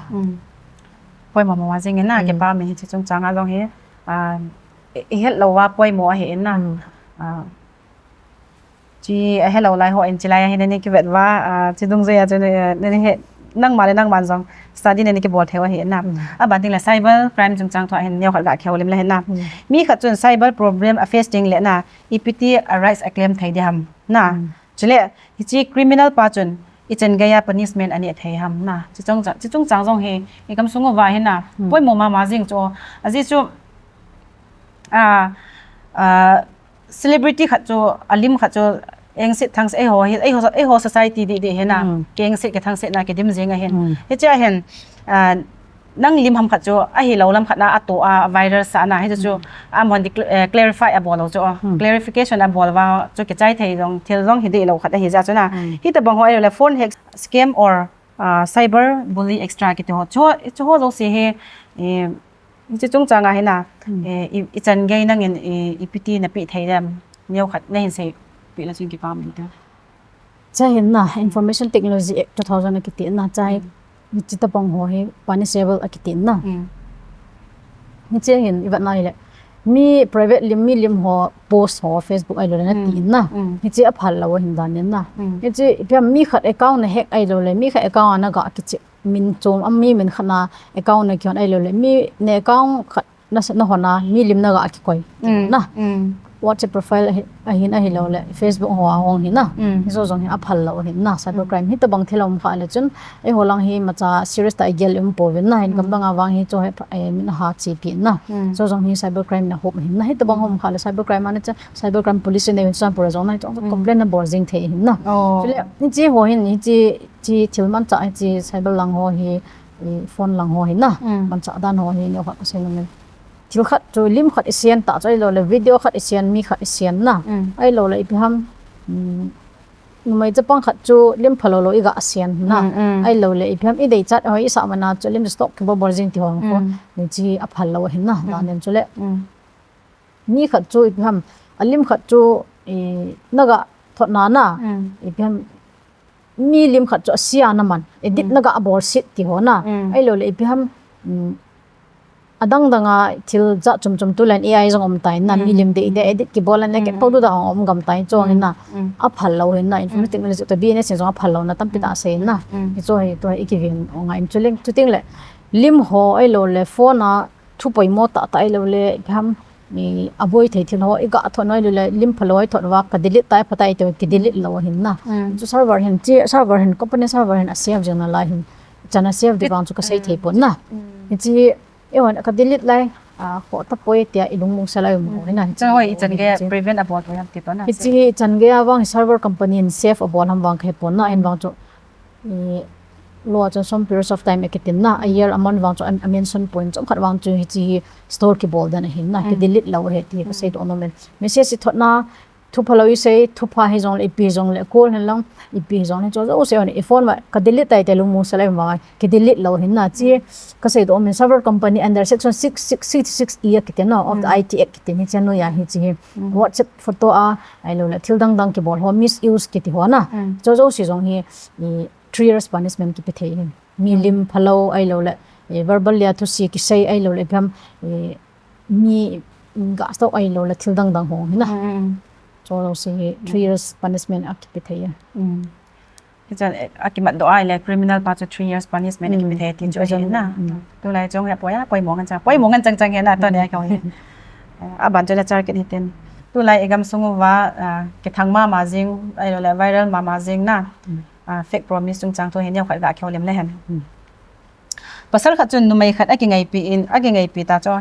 Poimo mama jing in na, kipa mi hiche chungchang a jong hi, ah, i, i het lou va poimo ahi in na. Ah, chi a helou lai ho in chilai a hin ani kivet va, ah, chi dungjuia chu nani he, nangma le nangman jong study nani kibol thei u ahi na. Aban ding le cyber crime chungchang thua hin neokhat ga kihoulim le hin na. Mi khat chun cyber problem a face ding le na, ipi ti a rights a claim thei ding ham na. Chule, hiche criminal pa chun ichan geiya punishment anei thei ham na. Chi chungchang, chi chungchang jong hi i gamsung uva hin na. Poimo mama jing chu, ajeh chu, ah, ah, celebrity khat chu, alim khat chu, engset thangset, eiho hi, eiho, eiho society dih dih hi na, kengset kithangsetna kidim jing ahin. Hiche a hin, ah, nang lim ham khat chu, ahilou lam khat na, atoh a, viral sa na, hichu chu, amahon di cl-, eh, clarify abol lou chu, clarification abol va chu kichai thei jong, thil jong hi dih lou khat ahi jeh chu na. Hitobang ho ahilou le, phone hack, scam or, ah, cyber bully extra kiti ho. Chu, chu ho jouse hi, eh, Hiche chungchang a hin na, eh, i, ichan gei nangin, i, ipi ti napeh thei dem, neokhat nahin seipeh le chun kipa um inte. Cha hin na, information technology act two thousand akiti na, cha hi, hiche tobang ho hi punishable akiti na. Hiche hin, i vet na hile, mi private lim, mi lim ho post ho, Facebook ahilou le nati na. Hiche aphal lou ahin dan in na. Hiche, ipi ham mi khat account na hack ahilou le, mi khat account a naga kichep min chom, a mi min khat na account na kihon ahilou le, mi na account khat na, nahon a, mi lim naga kikoi. Na. WhatsApp profile ahi, ahin ahilou le, Facebook ho a hung hin na. Hijo jong hi aphal lou ahin na, cyber crime. Hitobang thil aum kha le chun, eiho lang hi imacha serious tah a igel um pouvin na, hin gamdang a vang hi chu hi, eh, min aha chepi na. Hijo jong hi cyber crime na hop hin na. Hitobang hom kha le cyber crime a na cha, cyber crime police nei in Churachandpur a jong na, hiche complain nabol jing thei hin na. Chule, hiche ho hin, hiche Chi thil manchah hi chi cyber lang ho hi, i phone lang ho hi na, manchah dan ho hi, neokhat kasei nom in. Thil khat chu, lim khat i share ta chu ahilou le, video khat i share, mi khat i share na. Ahilou le, ipi ham, um, numei chapang khat chu lim phalou lou i ga share na. Ahilou le, ipi ham i deichat ho i sah man a chu lim stock kibol bol jing ti ho ko. Ni chi aphal lou ahin na, dan in chule. Mi khat chu ipi ham, alim khat chu, i, naga thot na na, ipi ham, mi lim khat chu a share na man, edit naga bol sit ti ho na. Ahilou le ipi ham, um, adang dang a thil jat chom chom tulai in A I jong um tai na, mi lim dei dei edit kibol a na, kei pau du da hung um gam tai chong hin na. Aphal lou hin na, information technology toh business jong aphal lou na, tampi tah asei na. Hiche hi, tua hi i kiveng u ngai in chule, chuteng le, lim ho ahilou le, phone a, thu poimo tah tah ahilou le, ipi ham, i, aboi thei thil ho, i ga thot na ahilou le, lim phalou i thot uva, ka delete tai, phatai ti, ki delete lou ahin na. Chu server hin, chi server hin, company server hin a save jing nalai hin, chan a save ding vang chu kasei thei pon na. Hiche, eihon ka delete lai, a, khoh tapoi tia i lungmong sel a i um u hin na. Chu hoi, ichan gei a prevent abol thei ham ti toh na. Hiche hi ichan gei a vang hi server company in save abol ham vang kahe pon na, ahin vang chu, i, lo a chun some periods of time akitin na, a year, a month vang chu a, a mention pon, chomkhat vang chu hiche hi store kibol den ahin na, ki delete lou ahi ti kasei doh nom in. Message i thot na, thu phalou i sei, thu pha hijong le, ipi jong le, call hin lang, ipi jong le, chu jouse hon, i phone va, ka delete tai tia lungmong sel a i um vang, ki delete lou ahin na, chi kasei doh nom in, server company under section six six six six E akitin na, of the I T Act kitin, hiche noiya hiche hi. WhatsApp photo a, ahilou le, thil dang dang kibol ho, misuse kiti ho na. Chu jouse jong hi, i, three years punishment kipe thei hin. Mi lim phalou ahilou le, eh, verbal a thusi kisei ahilou le, ipi ham, eh, mi ga stock ahilou le, thil dang dang ho hin na. Chu jouse hi three years punishment akipe thei a. Hiche, eh, akimat doh a ahile, criminal pa chu three years punishment akipe thei ti chu ahi na. Tulai chong hi apoi a, poimo ngen chang, poimo ngen chang chang hi na, tua hi koi. Eh, aban chu le char kit hitin. Tulai i gamsung uva, ah, kithang mama jing, ahilou le, viral mama jing na. Ah, fake promise chungchang thu hi neokhat ga kihoulim le hen. Pasal khat chun numei khat akingaipi in, akingaipi ta chu,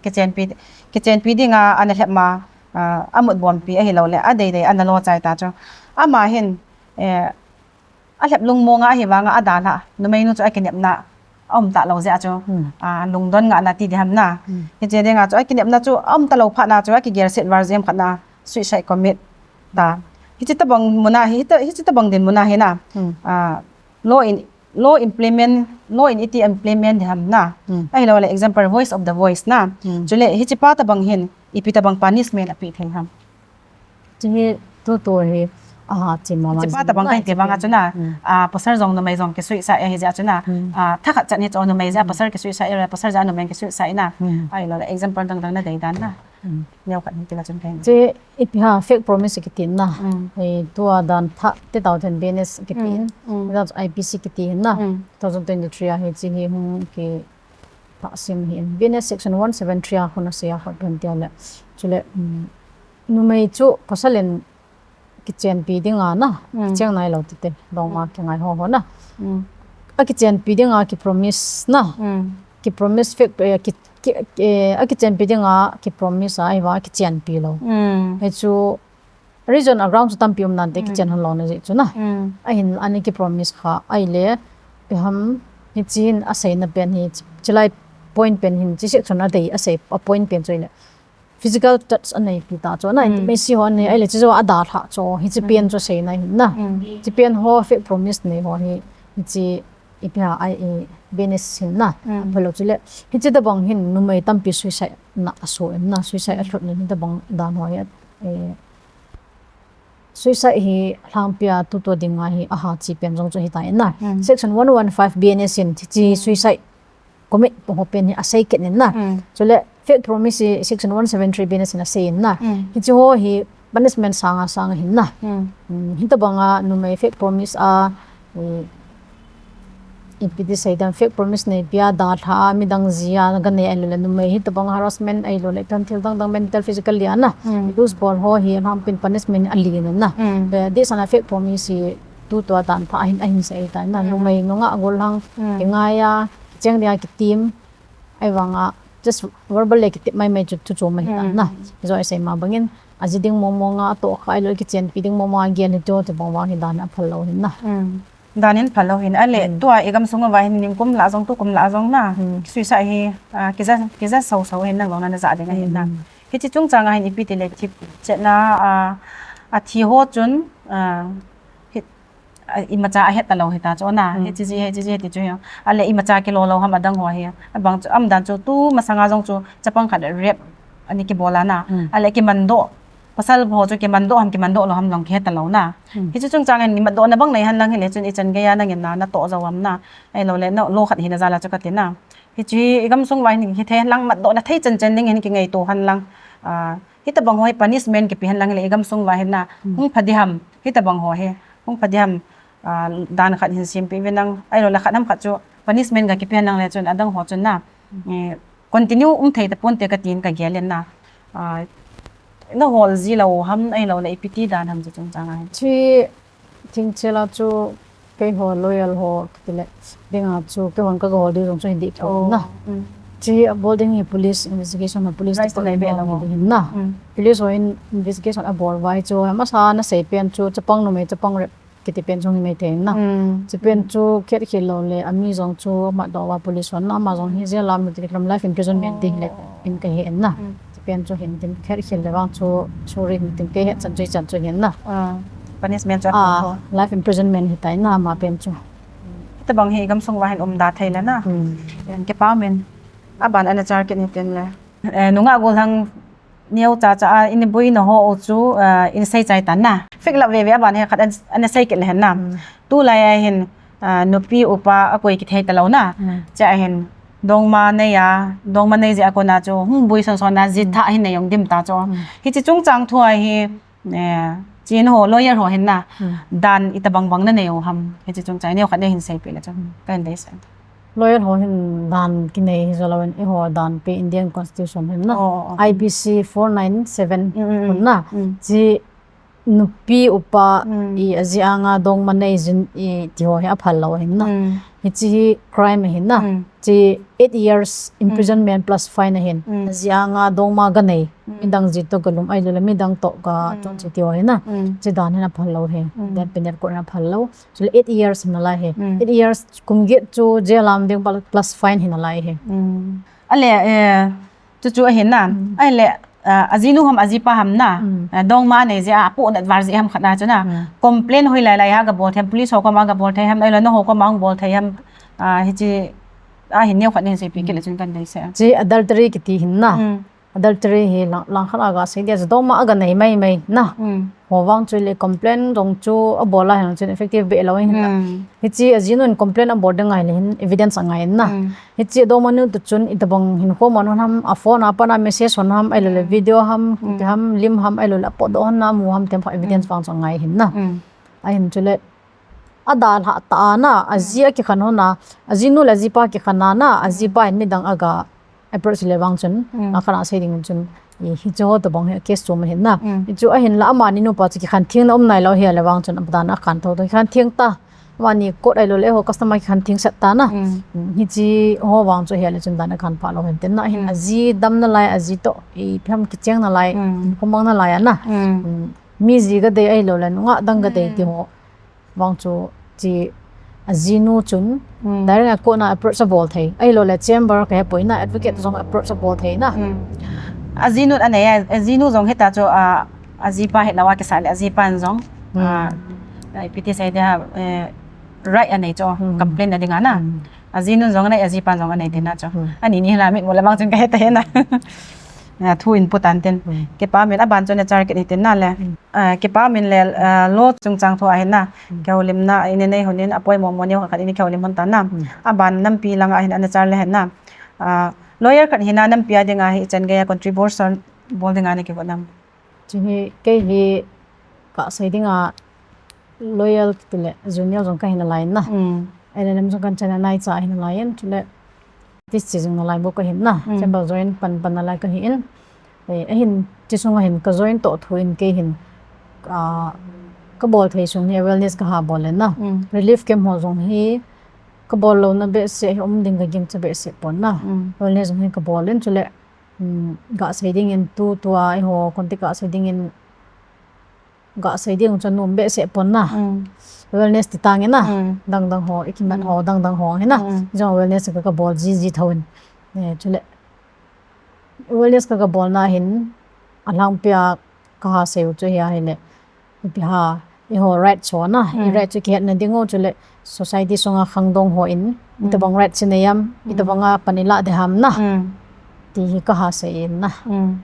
kichenpi, kichenpi dinga ana lhep ma, ah, amut bompi ahilou le, adei dei ana lo chai ta chu. Ama hin, eh, alhep lungmong a ahi vang a adalha, numei nu chu akinepna aum talou jeh a chu, ah, lungdon ngahna ti ding ham na. Hiche dinga chu akinepna chu aum talou phat na chu akigel set val jem khat na, suicide commit ta. Hiche tabang mun a hi, hiche tabang dinmun a hi na. Ah, law in, law implement, law in iti implement ham na. Hmm. Ahilou le example, voice of the voice na. Hmm. Chule hiche pa tabang hin ipi tabang punishment ape thei ham. Hiche hi tutu hi, aha, chi mama. Hiche pa tabang kahin ti banga chu na. Hmm. Ah, pasal jong numei jong kisuisah ahi jeh chu na. Hmm. Ah, thakhat chan hi chu numei jeh, hmm, pasal kisuisah ahi, pasal jeh numei kisuisah ahi na. Hmm. Ahilou le example dang dang na dei dan na. Hmm. Neo khat hin ti la chun kahin. Hiche ipi ham fake promise kiti na. Hmm. Eh, tua dan thah te tao then B N S kiti. Hmm. Hmm. That's I P C kiti na. Hmm. Two thousand twenty-three a hiche hi hung kithah sim hin. B N S section one seven three a hung asei a hot ben tia le. Chule, hmm, numei chu pasal in kichenpi dinga na, hmm, kicheng nailou tite, dongma, hmm, kingai ho ho na. Hmm. Akichenpi dinga kipromise na. Hmm. Kipromise fake, eh, ki, ki, eh, akichenpi dinga kipromise a, ahivang kichenpi lou. Hmm. Hichu reason a ground chu tampi um nante, hmm, kichen hon louna jeh chu na. Hmm. Ahin ana kipromise kha, ahile, ipi ham, hiche hin aseina pen hi, chilai point pen hin, hiche section a dei asei, a point pen chu ahile physical touch aneipi ta chu na, hmm, intimacy ho anei, hmm, ahile chu jo adalhah chu, hiche, hmm, pen chu seina hin na. Hmm. Hiche pen ho fake promise nei ho hi, hiche ipi ham ai, eh, B N S hin na. Hmm. Aphalou chule, hiche tabang hin numei tampi suicide na aso em na, suicide, hmm, alhut le hitabang dan ho hi, eh, suicide hi lhangpia tutu dinga hi aha chi pen jong chu hitai na. Hmm. Section one one five B N S in hiche, hmm, suicide commit ho pen hi asei kit in na. Mm. Chule fake promise hi section one seven three B N S in asei in na. Mm. Hiche ho hi punishment sanga sanga hin na. Mm. Mm, hitabanga numei fake promise a, mm, ipi ti sei dam, fake promise neipi a, dalha a, midang jia ganei ahilou le numei hitabang harassment ahilou le ipi ham thil dang dang mental, physically a na. Mm. Abuse bol ho hi lhangpin punishment alen in na. Mm. Be, this ana fake promise hi tutua dan thah ahin, ahin sei tai na. Mm. Numei nungah gollhang, mm, kingai a, kicheng dia kitim, ahivanga just verbal le kitep maimai chu, chu chu mai ta na. Mm. Hijo isei ma bangin, aji ding mong mong a, atoh kha ahilou le kichenpi ding mong mong a, gel hi chu, chu bang vang hi dan aphal lou hin na. Mm. Dan in phal lou hin, ahile, mm, tua igamsung uva hin ningkum lah jong, tukum lah jong na. Mm. Suicide hi, ah, kija, kija sau sau hin nang jong na, na ja ding ahin na. Mm. Hiche chungchang a hin ipi ti le thipchetna, ah, athi ho chun, ah, hi, a, imacha ahet talou hita chu na. Mm. Hiche ji, hiche ji ti chu hi. Ahile imacha kilo lou ham adang ho hi. Abang chu, aum dan chu tu masanga jong chu chapang khat rape ana kibol a na. Mm. Ahile kimandoh. Pasal ho chu kimandoh ham, kimandoh lou ham jong kihet talou na. Mm. Hiche chungchang in imandoh na bang nei hen lang hile chun ichan gei a nangin na, natoh jou ham na. Ahilou le, na, lo khat hina jal a chu kati na. Hiche hi igamsung uva hin hithei hen lang, mandoh na thei chan chan ding hin kingaito hen lang. Ah, hitabang ho hi punishment kipe hen lang hile igamsung uva hin na. Mm. Hung pha ding ham, hitabang ho hi. Hung pha ding ham, ah, dan khat hin sempeh uvin lang, ahilou le khat ham khat chu punishment ga kipe hen lang le chun adang ho chun na, mm, eh, continue um thei taponte katin kagel in na. Ah, nahol ji lou ham ahilou le ipi ti dan ham chu chungchang a hin. Hiche thingchel a chu keiho lawyer ho kiti le dinga chu keihon kaga hol diu jong chu hi dih thou na. Oh, mm. Hiche abol ding hi police investigation ma police department nei be lou hin na. Mm. Police hon investigation abol uva chu amasa nasei pen chu chapang numei chapang rape kiti pen chu hi mai thei na. Mm. Hiche pen chu khetkhel lou le, ami jong chu amatdoh uva police hon na, ama jong hi jail a um ding, life imprisonment ding le, oh, in kahe na. Mm. Hiche pen chu hin tin khetkhel le vang chu, sorry, hin tin kei het chan chu chan chu hin na. Ah, punishment chu, ah, aphal ho. Life imprisonment hitai na ama pen chu. Hitabang hi igamsung uva hin umda thei le na. Mm. Hin kipa umin. Aban ana char kit ni tin le. Eh, nungah gollhang neocha cha a, ina boina ho u chu, ah, ina sei chai tan na. Fake love veve aban hi khat an, ana sei kit le hen na. Mm. Tulai a hin, ah, nupi upa akoi kithei talou na. Mm. Chua hin, dongma nei a, dongma nei jeh a kona chu, hung boi son son a, jitha hin nei jong dim ta chu. Mm. Hiche chungchang thu a hi, eh, chin ho, lawyer ho hin na, mm, dan itabang bang nanei u ham. Hiche chungchang, neo khat nei hin seipeh le chun, kahin deisah. Lawyer ho hin dan kinei hi jou louvin, eiho dan pe Indian Constitution hin na. Oh, oh, oh. I P C four nine seven, mm, mm, mm, hun na. Mm. Hiche nupi upa, mm, i ajeh anga dongma nei jin i ti ho hi aphal lou hin na. Mm. Hiche hi crime ahin na. Mm. Hiche eight years, mm, imprisonment plus fine ahin. Mm. Ajeh anga dongma ganei. Mm. Midang ji toh galum ahilou le midang toh ga, mm, chon chi ti ho hin na. Mm. Hiche dan hin aphal lou hi. Mm. Dan penal code hin aphal lou. Chule eight years hi nalai hi. Mm. Eight years kum get chu jail a um ding pal-, plus fine hi nalai hi. Mm. Ahile, eh, chu chu ahin na. Mm. Ahile, ah, ajinu ham ajipa ham na, ah, dongma nei jeh a, apohnat val jeh ham khat na chu na. Complain hoilai lai a gabol thei ham, police ho koma gabol thei ham, ahilou le nangho koma gabol thei ham, ah, hiche, ahin neokhat nei seipeh kit le chun kahin deisah. Hiche adultery kiti hin na. Adultery hi lang, langkhat a gasei dia chu dongma a ganei maimai na. Ho vang chu le complain jong chu abol a hin chun effective beh lou hin na. Hiche ajinun complain abol ding ahile hin evidence angai in na. Hiche adongmanu toh chun itobang hinkho man hon ham, aphone a pat a message hon ham, ahilou le video ham, kiti ham, lim ham, ahilou le apotdoh hon na, amu ham, ti ham kha evidence vang chu angai hin na. Ahin chule adalhah tah a na, aji akikhen hon a, ajinu le ajipa kikhen a na, ajipa hin midang aga approach le vang chun, akhan a sei ding chun, hiche ho tobang hi case chom ahin na. Hichu ahinla amani nupa chu kikhen thengna um nailou ahile vang chun adan akhan thou thou, kikhen theng ta. Amani court ahilou le ho customer kikhen theng set ta na. Hiche ho vang chu ahile chun dan akhan pha lou hin tin na, ahin aji dam nalai, aji toh ipi ham kicheng nalai, khomang nalai a na. Mi ji gadei ahilou le nungah dang gadei ti ho vang chu, hiche ajinu chun direct a court na approach abol thei, ahilou le chamber kahepoi na, advocate jong approach abol thei na. Ajinu anei a, ajinu jong hita chu, ah, ajipa hilou a kisah le ajipan jong, ipi ti sei dia, right anei chu complain na dinga na. Ajinu jong anei, ajipan jong anei ti na chu. Ani ni hila mitmu le vang chun kahe tahih na. Thu input an tin. Kipa umin, aban chu nachar kit hitin na le. Kipa umin le, law chungchang thu ahin na. Kihoulimna inei hon in apoimo mo neo khat in kihoulim hon ta na. Aban nampi langa hin anachar le hin na, lawyer khat hina nampi a dinga hichan geiya contribution bol dinga nakigot nam? Hiche hi kei hi kasei dinga lawyer kiti le junior jong kahi nalai in na. Ahile lam jong kahin chan a naicha ahi nalai in, chule hiche jong nalai bou kahin na. Chamber join pan pan nalai kahin. Ahin hiche sunga hin ka join toh thu in kei hin kabol thei sung hi awareness kaha bol in na. Relief camp ho jong hi kabol louna behseh hi um ding kagingcha behseh pon na. Awareness jong hi kabol in, chule gasei dingin tutua eiho contact gasei dingin, gasei ding chu anom behseh pon na. Awareness ti tang in na. Dang dang ho, ikimat ho, dang dang ho hi na. Jong awareness ka, kabol jiji thou in. Chule awareness ka, kabolna hin alhangpia kaha sei u chu hi ahile, ipi ham, eiho right chu na, i right chu kihetna ding u chule society sunga khangdong ho in itobang right chu nei am, itobanga pan ilah ding ham na, ti hi kaha sei in na.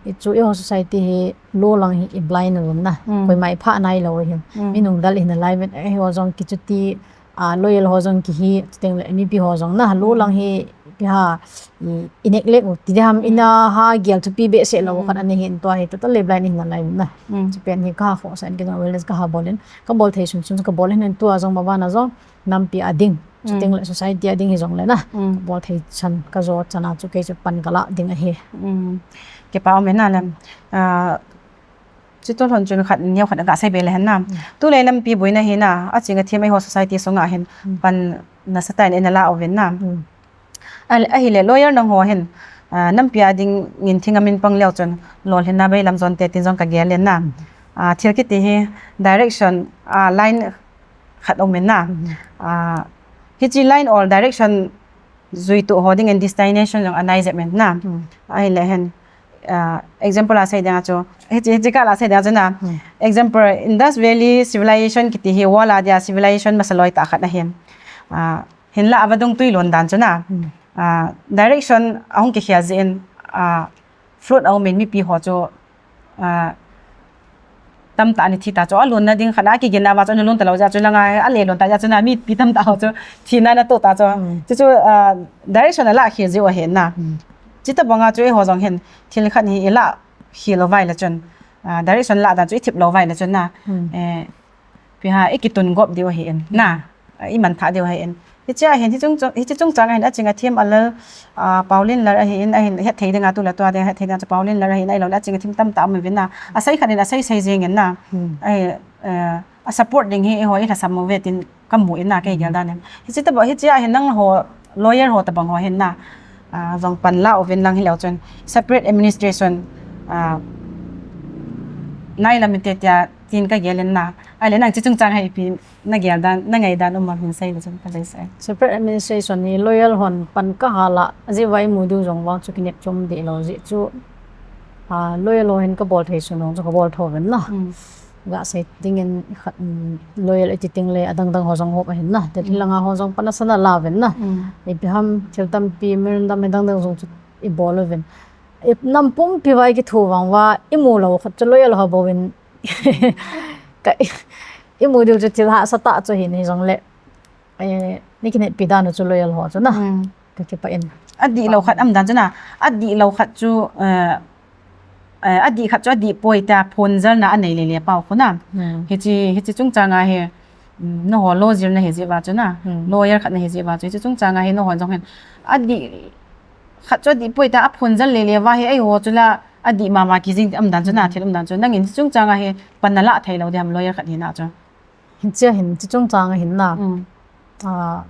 Hichu eiho society hi law lang hi i blind uvin na. Koima iphah nailou hin. Mi nungdal hi nalai uvin, eiho jong kichuti, lawyer ho jong kihi, chuteng le mipi ho jong na, law lang hi ipi ham, i neglect u ti ding ham, ina ha gel thupi behseh lou khat ana hin, tua hi totally blind hi nalai uvin na. Chupen hi kaha khohsah in, kei jong awareness kaha bol in, kabol thei sung sung kabol in, tua jong maban a jong nampi a ding, chuteng le society a ding hijong le na, kabol thei chan, kajo chan a chu kei chu pan kalah ding ahi. Kipa umin na le. Chutoh lhon chun khat neo khat gasei be le hin na. Tulai lampi boina hi na, aching athem eiho society sunga hin pan nasatah in nala uvin na. Ahile lawyer nangho hin nampi a dingin thing amin pang leu chun lolhinna beilam jon te tin jong kagel in na. Thil kiti hi direction, line khat um in na. Hiche line or direction juitoh ho dingin destination jong anai jep in na. Ahile hin example a sei dinga chu, hiche, hiche kah la sei dinga chu na. Example, Indus Valley Civilization kiti hi world a dia civilization masa loi tah khat ahin. Hinla avadung tui lon dan chu na, direction ahung kikhel jeh in, flood a um in mipi ho chu tamtah ana thi ta chu, alonna ding khat a kiginna va chu ana lon talou jeh chu langa ale lon ta jeh chu na mipi tamtah ho chu thina ana toh ta chu. Chuchu direction alah khel jeh u ahi na. Chutobanga chu eiho jong hin thil khat hi ilah khel lou vai le chun, direction lah dan chu ithip lou vai le chun na, ipi ham, ikitun gop diu ahi in na. Iman thah diu ahi in. Hiche ahin, hiche chungchang ahin aching athem alal, Paulin Lar ahi in, ahin hetthei dinga tule tua dinga hetthei dinga chu Paulin Lar ahi in, ahilou le aching athem tamtah um uvin na. Asei khat in asei sei jeng in na. Ahi, asupport ding hi eiho ilhasam uve tin kamu in na, kei gel dan in. Hiche tobang, hiche ahin nangho lawyer ho tobang ho hin na, jong pan la uvin lang hileu chun separate administration nai lam inte tia tin kagel in na. Ahile nang hiche chungchang hi ipi nagel dan, nangai dan um am hin sei le chun kadeisah e. Separate administration hi lawyer hon pan kaha lah jeh uva imu diu jong vang chu kinep chom deh lou jeh chu A, loyal ho hin kabol thei sunung chu kabol tho uvin na. Ga sei dingin khat, um, loyal iti ting le adang dang ho jong hop ahin na. Te thil langa ho jong panasana la uvin na. Ipi ham thil tampi memorandum adang dang jong chu ibol uvin. Inam pumpi vai kithu vang va imu lou khat chu loyal ho bou in. Ka, imu diu chu thil hahsa tah chu hin hijongle. Eh, ni kineppi dan u chu loyal ho chu na. Ka kipah in. Adih lou khat um dan chu na. Adih lou khat chu, eh, eh, adih khat chu adih poi tia phonjalna anei lele pau khu na. Hichi, hichi chungchang a hi, um, nangho lawyer nahi jeh uva chu na. Lawyer khat nahi jeh uva chu. Hichi chungchang a hi nangho jong hin. Adih khat chu adih poi tia aphonjal lele uva hi eiho chu la adih mama kijing um dan chu na, thil um dan chu. Nangin hichi chungchang a hi pan nalah thei lou diham lawyer khat hina chu. Hichia hin, hichi chungchang a hin na. A,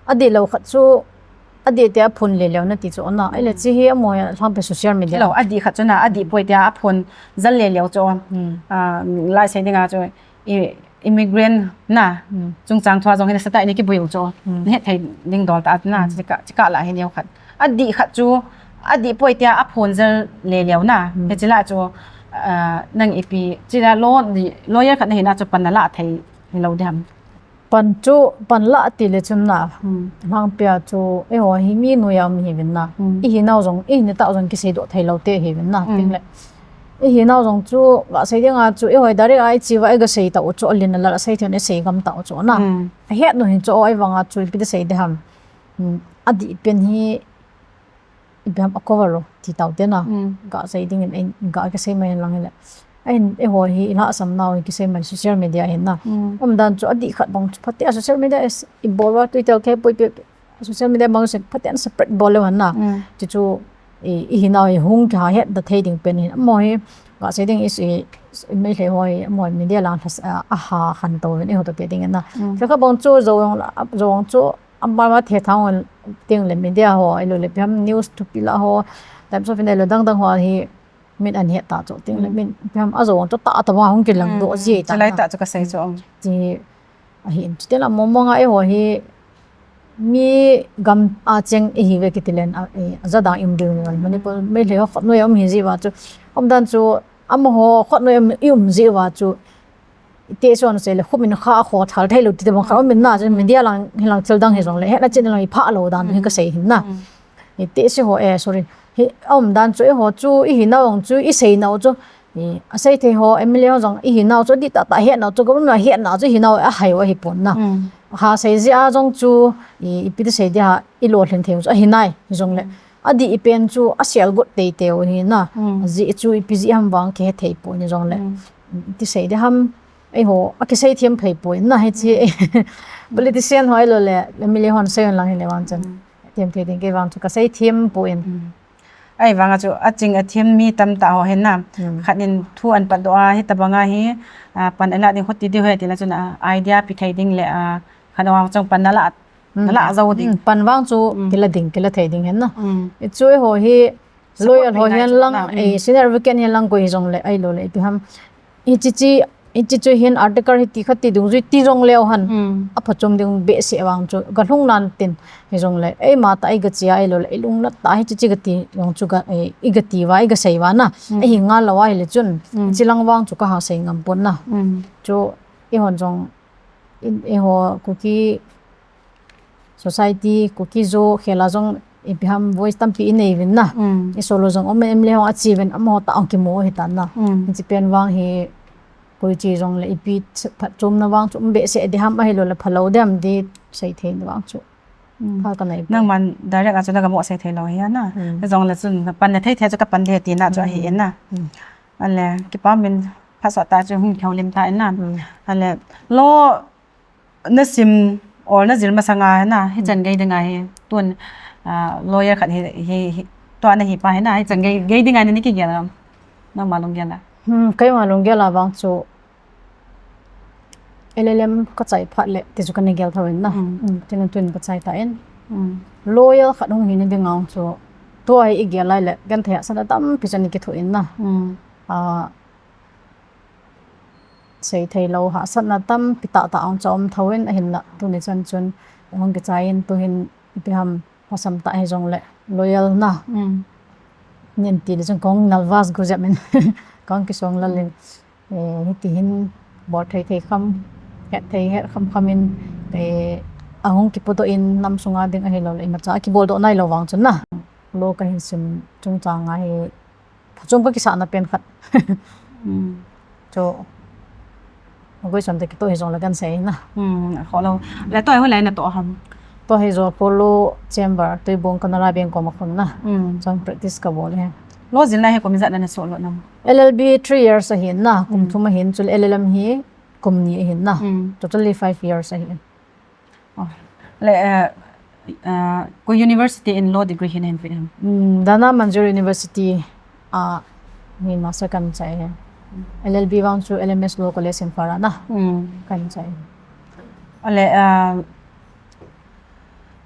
adih lou khat chu, adih tia phon lele u nati chu na. Ahile hichi hi amaho hi alhangpi social media. Hello, adih khat chu na, adih poi tia aphonjal lele u chu. A, lai sei dinga chu, i, immigrant na. Chungchang thua jong hin asatah in kibui u chu. Nahet thei ding dol tah na, chika, chika la hi neo khat. Adih khat chu, adih poi tia aphonjal lele u na. Hichi la chu, ah, nang ipi, chila lo, lawyer khat nahina chu pan nalah thei lou diham. Pan chu, pan lah ti le chun na. Alhangpia chu, eiho hi mi noiya um ihiuvin na. Ihinau jong, ihinau tah jong kiseidoh thei lou te ihiuvin na. Ting le. Ihinau jong chu, ga sei dinga chu, eiho direct a ichi uva iga sei tau chu, alin alal a sei thei u, isei gam tau chu na. Ahet nu hin chu, o, ahivanga chu, ipi ti sei diham. Adih pen hi, ipi ham a cover lou, ti tau te na. Ga sei dingin, ei, ga kisei mai lang hile. Ahin, eiho hi, ilhahsam nau hi kisei mai social media hin na. Um dan chu adih khat bang chu phatea social media is, ibol uva Twitter kei poi pe, social media bang se phatea separate bol leu hen na. Chu chu, i, ihinau hi hung kiha het da thei ding pen hin. Amaho hi, ga sei ding is, i, i Meitei ho hi, amaho hi media lang has, a, aha han to hin, eiho to te dingin na. Chu kha bang chu, Zojong la, Zojong chu, Ama ma the thang ting le media ho, ahilou le ipi ham news thupi la ho, Times of India lo dang dang ho hi min ahet ta chu ting le min ipi ham ajo chu tah tah a hung kilang doh ji ta. Chulai tah chu kasei chu. Ti ahin, chuti la mong mong a eiho hi mi gam a cheng ihiuve kiti len a, eh, aja dang i um diu ni Manipur Meitei ho khat noiya um ihi ji uva chu. Um dan chu amaho khat noiya um, i um ji uva chu. Iti son sei le, khum in kha kho thal thei lou, ti te bang kha um in na, chun media lang, hilang thil dang hijongle, hetna chin lang i pha lou dan, hi kasei hin na. Iti se ho, eh, sorry. Hi, a um dan chu, eiho chu, ihinau chu, isei nau chu, i, asei thei ho, M L A ho jong, ihinau chu, adih tah tah hetnau chu, government hetnau chu, ihinau, ahai u, ahi pon na. Ha sei ji a jong chu, i, ipi ti sei dia, i lolhin thei u chu, ahi nai, hijongle. Adih pen chu, asel got tei tei u hi na. Ajeh chu, ipi jeh ham vang, kihe thei pon, hijongle. Ti sei dia ham, Eiho, akisei them phei poi, na hichi. Politician ho ahilou le, M L A hon sei un lang hile vang chun. Them thei ding kei vang chu kasei them poi. Ahivang a chu, aching athem mi tamtah ho hin na. Khat in thu ahin patdoh a, hitabang a hi, a, pan alah ding kho ti diu ahi ti la chun, a, idea pe thei ding le, a, khat vang chun pan nalah, nalah jou ding. Pan vang chu, kila ding, kila thei ding hin na. Hichu eiho hi, Loyal ho hihen lang, eh, senior advocate hihen lang koi hijongle, ahilou le, ipi ham. Hichi chi, hichi chu hin article hiti khat ti dungjui ti jongleu hen. Aphachom ding behseh vang chu, ga lhung nan tin, hijongle, eima tah iga chi a, ahilou le, ilungna tah hichi chi ga ti, jong chu ga, eh, iga ti uva, iga sei uva na. Ahi ngal lou ahile chun, hichi lang vang chu kaha sei ngam pon na. Chu, eihon jong, in, eiho, Kuki, Society, Kuki Zo, khela jong, ipi ham voice tampi inei uvin na. I solo jong, um, M L A hon achi uvin, amaho tah hung kimu u ahi tan na. Hichi pen vang hi, koi chi jongle, ipi ch-, phatchomna vang chu, um behseh ding ham ahilou le, phalou ding ham ti, sei theina vang chu. Pha kanei. Nangman direct a chu naga mo sei thei lou ahi na. Hijongle chun, pan na thei thei chu kapan ding ahi tina chu ahi in na. Ale, kipa min, phatsah tah chu, hung thou lim ta in na. Ale, lo, Na sim or na jil masanga hi na, hichan gei dinga hi, tun, ah, lawyer khat hi, hi, hi, tua nahi pa hi na, hichan gei, gei dinga hi na kigel am. Nangma lunggel a. Hmm, keima lunggel a vang chu L L M kachai phat le, ti chu kana gel thou in na. Hmm. Hmm, tin tun kachai ta in. Hmm. Lawyer khat hung hina dinga chu, tua hi igel lai le, genthei hahsatna tampi chu ana kithoh in na. Hmm. Ah, Sei thei lou hahsatna tampi tah tah ahung cha um thou in ahinla tuni chan chun hung kichai in tuhin ipi ham lhasam tah hijongle loyal na. Mm. Nin ti le chun kong nervous gu jep in. Kong kisong lal in. Eh, hiti hin bol thei thei kham, het thei het kham kham in, eh, ahung kipudoh in nam sunga ding ahilou le imacha kibol doh nailou vang chun na. Law kahin sim chungchang a hi phachom kakisah na pen khat. Hmm. Chu, a graduation te kitoh hi jong le kan sei na. Hmm, a kholou. Le tua hi hoilai na toh ham? Tua hi Jowai Polo Chamber, Tuibong Canara Bank koma khun na. Hmm. Chun practice kabol e. Law jilna hi kum ijat na na soh lou nam? L L B three years ahin na, kum Hmm. thum ahin, chule L L M hi kum ni ahin na. Hmm. Totally five years ahin. Oh. Le, eh, eh, koi university in law degree hi nahin pe ham? Hmm, Dhana Manjuri University, ah, hi master kan chai e. L L B vang chu L M S Law College Imphal a na. Hmm. Kan chai e. Ale, eh,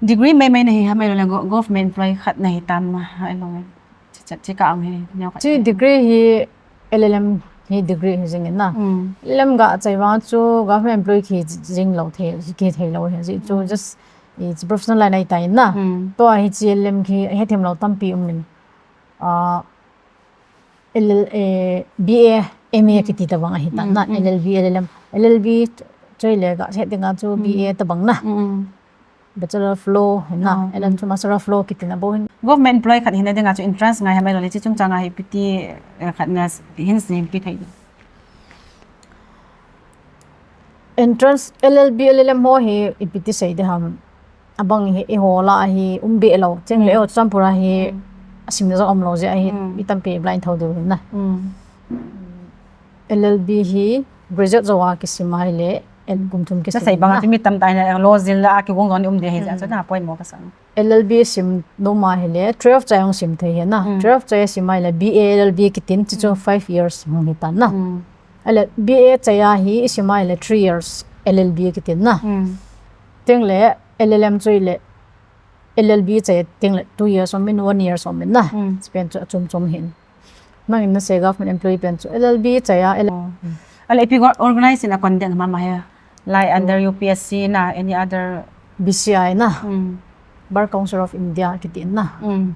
degree mai mai nahi ham ahilou le go-, government employee khat nahi tam ham ahilou le. Chi, chi, chi ka ang hi, neo khat Chi hi. Degree hi L L M hi degree hi jing in na. Mm. L L M ga chai vang chu government employee ki jing lou thei, ki thei lou hi. Ji chu Mm. just, i, chi professional line ahi ta in na. Mm. Tua hi chi L L M ki hethem lou tampi um in. Ah, L L, eh, B A, M A kiti tabang ahi ta Mm, na. mm. L L B, L L M. L L B choi le ga het ding a chu Mm. B A tabang na. Mm. Bachelor of Law, hin na, Oh, L M mm. chu Master of Law, kiti na bou hin. Government employee khat hina dinga chu entrance ngai ham ahilou le, chi chungchang a hi ipi ti, eh, khat na s-, hin sin ipi thei. Entrance, L L B, L L M ho hi ipi ti sei ding ham. Abang hi, eiho lah a hi, um be lou. Cheng le Mm. eiho Churachandpur a hi, Mm. asim na jong um lou jeh a hi, Mm. mi tampi blind thou diu hin na. Mm. L L B hi graduate jou a kisim ahile, el kum thum kisim Nasei bang na. Chu mi tamtah in law jil a kigong jong um ding ahi jeh a chu Mm. na poimo kasah. L L B sim nom ahile, twelve chai jong sim thei ahi na. Mm. Twelve chai sim ahile, B A L L B kitin, chi chu Mm. five years hung hi tan na. Mm. Ahile, B A chai a hi isim ahile, three years L L B kitin na. Mm. Tengle, L L M chu ile, L L B chai tengle, two years um in, one years um in na. Mm. Chi pen chu achom chom hin. Nangin nasei government employee pen chu L L B chai a, L- Oh. Ale ipi go-, organize in a conduct ma ma he. Like under U P S C na, any other B C I na. Mm. Bar Council of India kiti na. Mm.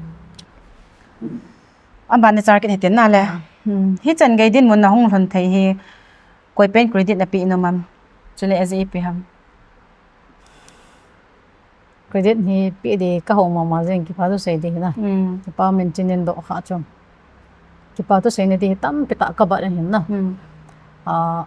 Aban na char kit hitin na le. Mm. Hichan gei dinmun na hung lhun thei hi koi pen credit na pe nom am? Chule as ipi ham? Credit hi pe ding kaho mama jeng, kipa thu sei ding hi na. Mm. Kipa min chinin doh kha chu. Kipa thu sei na ding hi tampi tah kabat ahin na. Mm. Ah,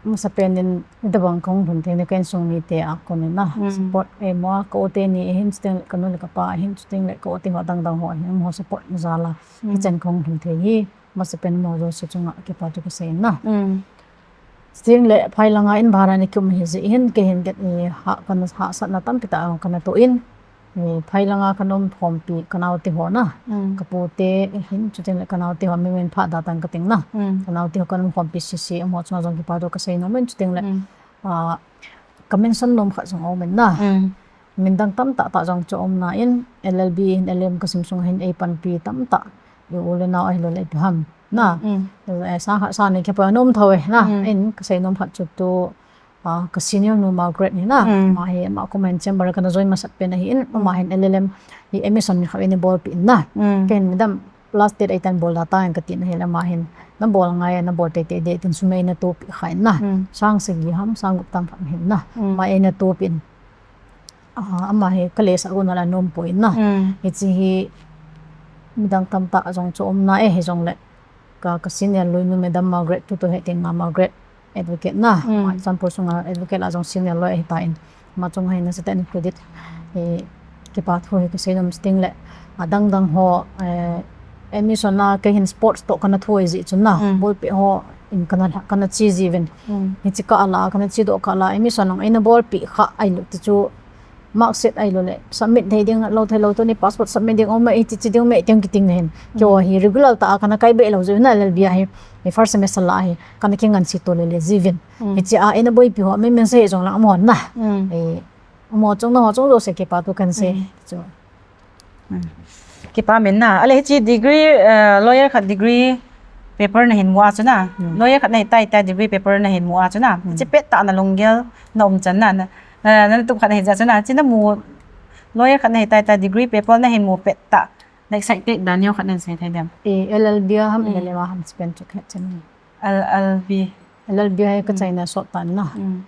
masapen in itabang kahung lhun thei na ka insung mite a kon in na. Mm. Support eimo a ka u te ni ahin, chuteng le ka nu le ka pa ahin, chuteng le ka u te ho dang dang ho ahin, amaho support jal a. Mm. Hichan kahung lhun thei hi. Masapen mo jouse chunga kipa thu kasei na. Mm. Chuteng le phai langa in bhara ni kum hi jeh hin kei hin kei ha kana hahsatna tampi tah kana toh in. Eh, phai langa kana um khompi ka naote ho na. Mm. Ka pu te hin chuteng le ka naote ho mi min pha da tang kating na. Mm. Ka naote ho kana um khompi sese amaho chunga jong kipa thu kasei nom in chuteng le. Mm. Ah, ka mention nom khat jong um in na. Mm. Min dang tamtah tah jong chu um na in, L L B hin L M kasim sunga hin eipanpi tamtah. I u le nao ahilou le ipi ham. Na. Mm. Eh, sa khat sa ni khe pa nom thou e na. Mm. In kasei nom khat chu tu, ah, ka senior nu Margaret ni na. Mm. Ama hi ama comment chamber kana join masat pen ahin, ama Mm. hin L L M hi admission ni khat in bolpi in na. Mm. Ken midam last date eitan bol da tang kati na ahile ama hin. Na bol ngai, na bol teitei ding tin sum eina topi kha in na. Mm. Sang sagi ham, sang gup tam ham hin na. Mm. Ama eina topi in. Ah, ama hi ka lesa gon a la nom poi na. Mm. Hiche hi midang tamtah jong chu um na e, hijongle ka, ka senior lawyer nu Madam Margaret tu tu he ting ma Margaret advocate na. Mm. Ma Churachandpur sunga advocate la jong senior lawyer ahi tan. Ama chunga hin nasatah in credit, eh, kipa thu hi kasei nom chuteng le. Adang dang ho, eh, admission a kei hin sports toh kana thu ahi jeh chun na. Mm. Bolpi ho in kana, kana che jiuvin. Mm. Hiche kah la, kana che doh kah la, admission lang eina bolpi kha ahilou ti chu mark sheet ahilou le, submit thei ding, lou thei lou tuni passport submit ding, um, iti ti ding, me tiang kiting na hin. Mm. Keiho hi regular tah a kana kai be lou jiu na L L B a hi, hi first semester la hi, kana kingan se to le le jiuvin. Mm. Hiche a, eina boipi ho, mi min sei jong lang amaho na. Mm. Eh, amaho chung na ho chung jouse kipa thu kan sei. Mm. Chu. Hmm. Kipa min na. Ale hiche degree, eh, lawyer khat degree paper nahin mu a chu na. Hmm. Lawyer khat nahi tai tai degree paper nahin mu a chu na. Hmm. Hiche pet tah na lunggel na um chan na. Na, na, na tup khat nahi jeh chun na. Hiche na mu lawyer khat nahi tai tai degree paper nahin mu pet tah. Na excited dan neo khat nan sei thei dem. E, L L B a ham, mm, L L M a ham spend chu khat chen. L L B. L L B a ka, mm, chaina sot tan na. Mm.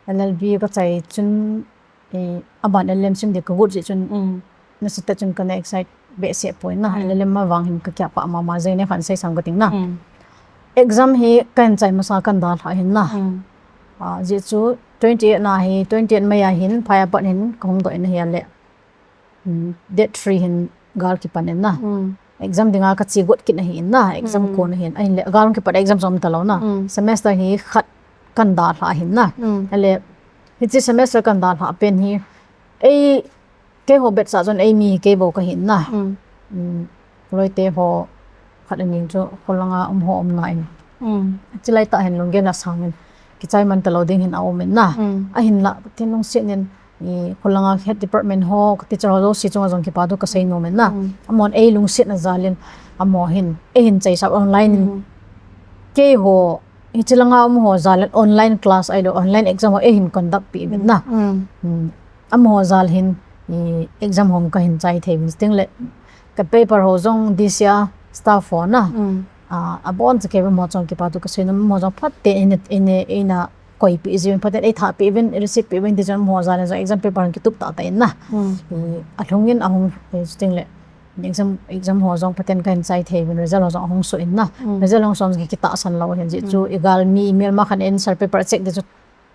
L L B ka chai chun, e, aban L L M sim de ka gut ji chun. Mm. Na sita chun ka na excite behseh poi na. Mm. L L M a vang hin ka kia pa mama jeng ne khan sei sang ka ting na. Mm. Exam hi kan chai masa kan da lha hin na. Mm. A, ji chu twenty-eight na hi, twenty-eight May a hin, phai a pat hin, ka hung doi na hi a le. Mm, date three hin gal kipan in na. Mm. Exam dinga ka chi got kit na hi in na. Exam, mm, kon na hin. Ahin le, gal kipat exam som ta lo na. Mm. Semester hi khat kan da lha hin na. Mm. Ale, hichi semester kan da lha pen hi. Ei, keiho batch a chun ei mi kei bou ka hin na. Mm. Mm, loite ho khat ani chu kholanga um ho um na in. Mm. Chilai ta hin lunggel a sang in. Kichai man ta lo ding hin a um in na. Mm. Ahin la, tin lungsiat in, i, kholanga head department ho, ka teacher ho, jouse chunga jong kipa thu ka sei nom in na. Mm. Amahon ei lungsiat na jal in, amaho hin, ei hin chai sap online in. Mm. Keiho, hichi langa um ho jal in online class ahilou, online exam ho ei hin conduct pi in na. Mm. Mm. Amaho jal hin, i, exam hung ka hin chai thei vin sting le, ka paper ho jong D C a staff ho na. Mm. A, abon cha kei amaho chunga kipa thu ka sei nom, amaho jong phaten, in, in, in, a, koi pi ji vin, phaten ei tha pi vin, receipt pi vin, ti chun amaho jal in jong exam paper hung kitup ta ta in na. Mm. I, alhung in, ahung, e, sting le, exam, exam ho jong phaten ka hin chai thei vin, result ho jong ahung so in na. Mm. Result hung so ki, kitahsan lo hin ji chu, mm, i gal mi email ma khan answer paper check de chu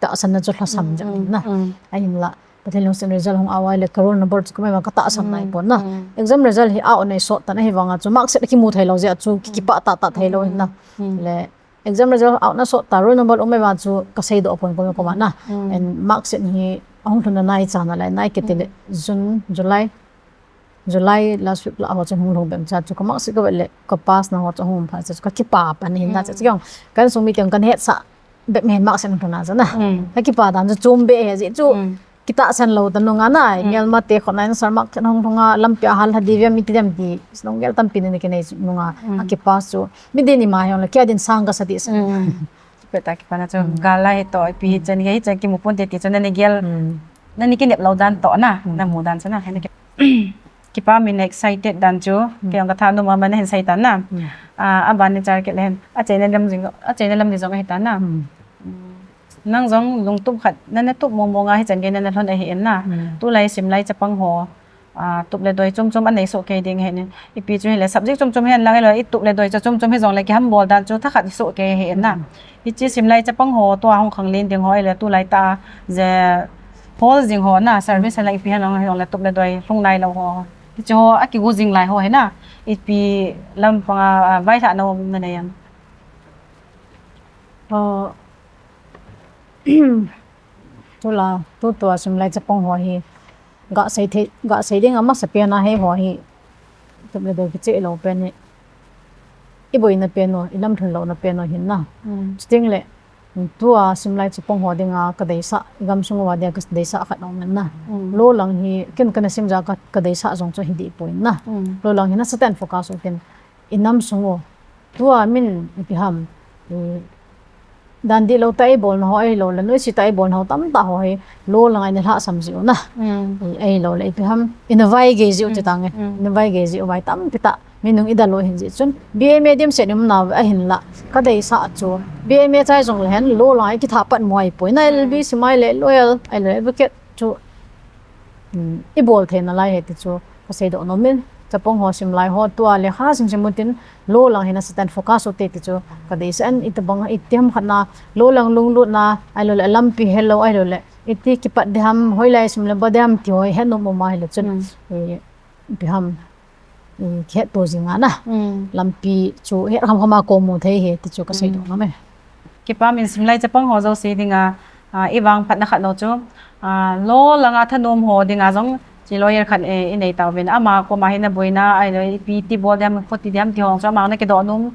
tahsan na chu lhasam, mm, jeng in na. Mm. Ahin la, Pathen lungset in result hung a vai le ka roll number chu ka mai vang ka tahsan nai, mm, pon na. Mm. Exam result hi a on ei sot tan ahi vanga chu mark sheet a kimu thei lo jeh a chu ki, mm, kipa ta ta thei lo hin na. Mm. Le exam result out na sot ta, roll number um mai vang chu ka sei doh pon ko ko ma na. Mm. And mark sheet hi ahung lhun na nai cha na le nai kiti le, mm, June, July, July last week la ho chu hung lhung bep cha chu ka mark sheet ka vet le ka pass na ho chu hung pha cha chu ka kipa pan hin na cha, mm, chu kong kan sung mi teng kan het sa bep me hin mark sheet hung na cha na. Mm. Ka kipa dan chu chom be he ji chu. Mm. Kitahsan lo ta nunga na, mm, Myanmar te khona answer mark khen hung lhunga, lampi a hal ha di via mi ti dem ti, lunggel tampi ni kinei nunga, mm, a kipa chu. Mi din ima hiong le, kia din sang ka sa di sa. Mm. Pe ta kipa na chu, mm, gal a hi to, ipi hi, mm, chan hi, hi chan kimu pon te ti chu nani gel, mm, nani kinep lo dan to na, mm, na mu dan chu na, hi na ki-, kipa min excited dan chu, mm, kei jong ka thanom a, ama na hin sei tan na. Mm. A, aban ni char ke le hin, achaina lam jing, achaina lam ni jong ahi tan na. Mm. Mm. Nang jong lungtup khat, nana tup mong mong a, hi chan gei nana lhon ahi in na. Mm. Tulai simlai chapang ho, a, tup le doi chom chom anei soh kei ding ahi in. Ipi chu hile subject chom chom hi hen lang ilo, i tup le doi chu chom chom hi jong le kihambol dan chu thakhat hi soh kei ahi in na. Mm. Hichi simlai chapang ho, tua hung khanglen ding ho, ile tulai ta, je hol jing ho na, service hen lang ipi hen lang hi jong le tup le doi lhung nai lo ho. Hichi ho, akigu jing lai ho hi na. Ipi lampang a, a, vailhahna um nanei em? Aw, tula, tu tua simlai chapang ho hi, ga sei thei, ga sei ding a masa pen a hei ho hi, tup le doi kicheh lo pen hi, i boina pen u, i lamlhun lohna pen u hin na. Mm. Chuting le, tua simlai chapang ho dinga ka deisah, i gamsung uva dinga ka deisah khat um in na. Mm. Lo lang hi, ken kana sim ja ka, ka deisah jong chu hi dih poi in na. Mm. Lo lang hi nasatah in focus u tin. I nam sung u. Tua min ipi ham, i, dan dih lo ta i bolna ho ahilou le, noise ta i bolna ho tamtah ho hi, lo langa i na lhahsam jiu na. Mm. I, ahilou le, ipi ham, i na vaigei jiu, mm, ti tange. Mm. I na vaigei jiu vai tampi tah, mi nung i da lo hin ji chun. B M A dim se nim na ahin la, ka deisah chu. B M A chai jong le hen, lo langa i kitha pat mo ai poi. Na, mm, L L B sim ai le, lawyer, ahilou le, advocate chu. Mm, i bol theina lai hi ti chu ka seidoh nom in, chapang ho simlai ho tua le kha simsim u tin lo lang hi nasatah in focus u te ti chu ka deisah in, itobang itiham khat na lo lang lunglutna, ahilou le lampi helou, ahilou le iti kipat diham, hoilai sim le ba diham ti ho hi het nom um ahile chun, mm, i, ipi ham, i, kihetto jing a na. Mm. Lampi chu het kham kham a ko mu thei hi ti chu ka seidoh nom e. Kipa min simlai chapang ho jouse dinga, a, i vangphatna khat lou chu, a, lo langa thanom ho dinga jong chi lawyer khat, e, i nei tauvin. Ama koma hi na boina, ahilou le ipi ti bol diham, kho ti diham ti ho chu ama na kidoh nom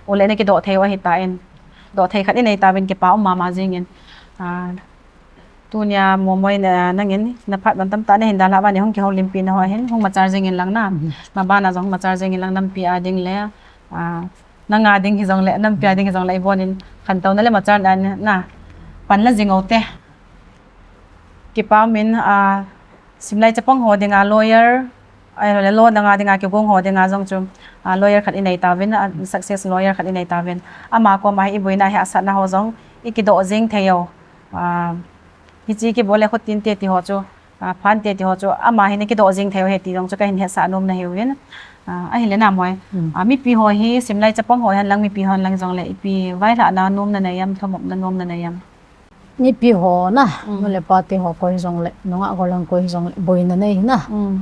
u le na kidoh thei u ahi tan. Doh thei khat i nei tauvin kipa um mama jing in. A, Tunia Momoi na, nangin, na phat ban tamtah na hin dalha uva, nei hung kihoulimpi na ho hin, hung machal jing in lang na. Mhm. Maban a jong hung machal jing in lang nampi a ding le, a, nanga ding hi jong le, nampi a ding hi jong le, i bon in khantouna le machal na, na pan la jing u te. Kipa min, a, simlai chapang ho dinga lawyer, Ahilou le law dang a dinga kigong ho dinga jong chu, ah, lawyer khat inei tauvin, ah, success lawyer khat inei tauvin. Ama koma hi iboina hi asatna ho jong ikidoh jing thei u. Ah, hiche kibol le khuttin te ti ho chu, ah, phan te ti ho chu, ama hin ikidoh jing thei u ahi ti jong chu kahin hetsah nom nahiuvin. Ah, ahile Namoi. Hmm. Ah, mipi ho hi simlai chapang ho hen lang mipi hon lang jong le ipi vailhahna nom nanei em, thumop na nom nanei em. Mipi ho na, mm, nu le pa te ho koi jong le, nungah gollhang koi jong le, boina nei na. Mm.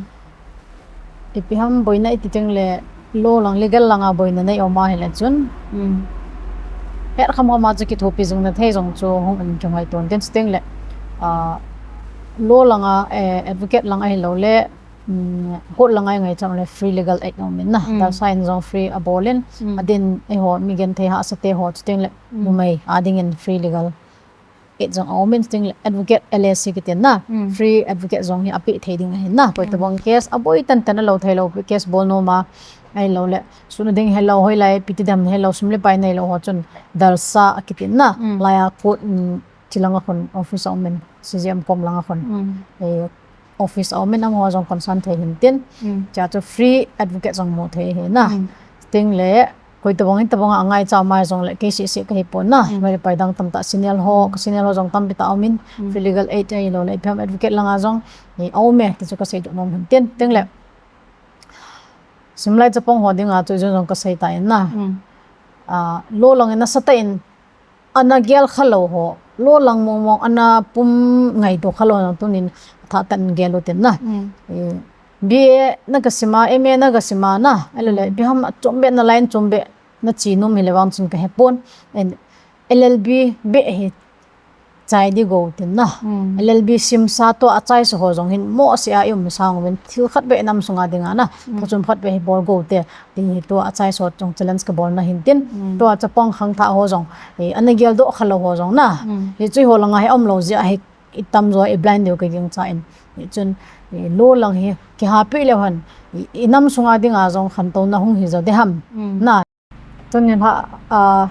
Ipi ham boina iti teng le, law lang legal langa boina nei um ahile chun. Mm. Het kham kham a chu kithopi jing na thei jong chu hung um kingai ton tin teng le, ah, law langa, eh, advocate lang ahilou le, mm, court langa ngai chang le free legal aid um in na. Mm. Dalsa in jong free abol in, mm, adin eiho mi genthei hahsa te ho chu teng le, mm, numei ading in free legal aid jong aum in, chuteng le advocate L A C kiti na, mm, free advocate jong hi apeh thei ding ahi na. Koi, mm, tabang case aboi tan tan a lo thei lou, case bol nom a, ahilou le, suna ding helou, hoilai, piti dam helou, sum le pai neilou ho chun, dalsa akiti na, mm, laiya court, mm, chilang a khun office aum in, C J M kom lang a khun. Mm. Eh, office aum in amaho jong concern thei hin tin. Mm. Chua chu free advocate jong mu thei ahi na. Mm. Chuteng le, koi tabang hin tabang a angaicha mai jong le, kei seh seh kahi pon na. Mm. Mai le pai dang tamtah senior ho, ka senior ho jong tampi tah aum in, mm, free legal aid ahilou le, ipi ham advocate langa jong, ni aum e, ti chu kasei doh nom hin tin. Chuteng le, simlai chapang ho dinga chu jong jong kasei ta in na. Mm. Ah, law lang in nasatah in, ana gel khalou ho, law lang mong mong ana pum ngaito khalou ho tunin athah tah in gel u tin na. Mm. Eh, B A na kasim a, M A na kasim a na, ahilou le, mm, ipi ham achom beh na line chom beh na che nom hile vang chun kahe pon. And L L B beh hi chai ding go tin na. Mm. L L B simsa tua achaisa ho jong hin mo se a i um sang uvin thil khat beh inam sunga dinga na. Mm. Phachom khat beh hi bol go te. Ti hi tua achaisa ho jong challenge kabol na hin tin. Mm. Tua chapang khangthah ho jong, eh, ana gel doh khalou ho jong na. Mm. Hiche ho langa hi aum lou jeh a hi itam jo i blind diu kagingcha in. Hichun, eh, law lang hi kihapi leu hen, i, inam sunga dinga jong khantouna hung hi jo ding ham. Mm. Na. Tunin ha, ah,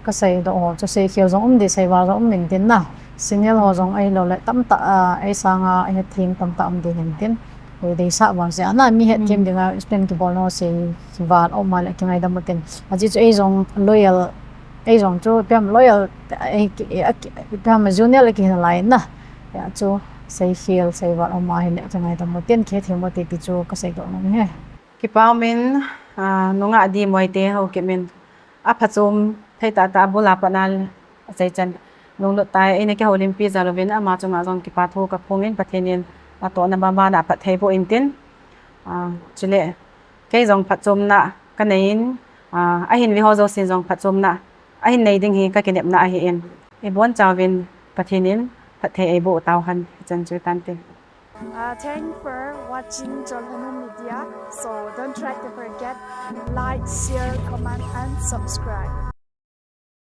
kasei doh ho chu seikhel jong um ding, seival jong um in tin na. Senior ho jong ahilou le tamtah, ah, ei sanga, ei hethem tamtah um ding hin tin. Ei deisah val jeh a na, mi hethem, mm, dinga explain kibol na ho seival um a le kingaidam u tin. Ajeh chu ei jong loyal, ei jong chu ipi ham loyal, ei, ei, ipi ham junior kihi nalai na. Hijeh chun seikhel, seival um a hile kingaidam u tin, kihethem u te ti chu kasei doh nom e. Kipa um in, ah, nungah Dimoi te, Haokip in aphachom thei tahtah abul a pat na achaichan lunglut tah a eina kihoulimpi jal uvin ama chunga jong kipa thu kaphong in, Pathen in atohna baba na aphatthei boh in tin. Ah, chule kei jong phatchomna kanei in, ah, ahin ve ho jousen jong phatchomna ahin nei ding hi kakinepna ahi in. Ibonchauvin Pathen in phatthei eiboh tauhen, hichan chu tante. Uh, thanks for watching Chonlhanu Media. So don't try to forget like, share, comment, and subscribe.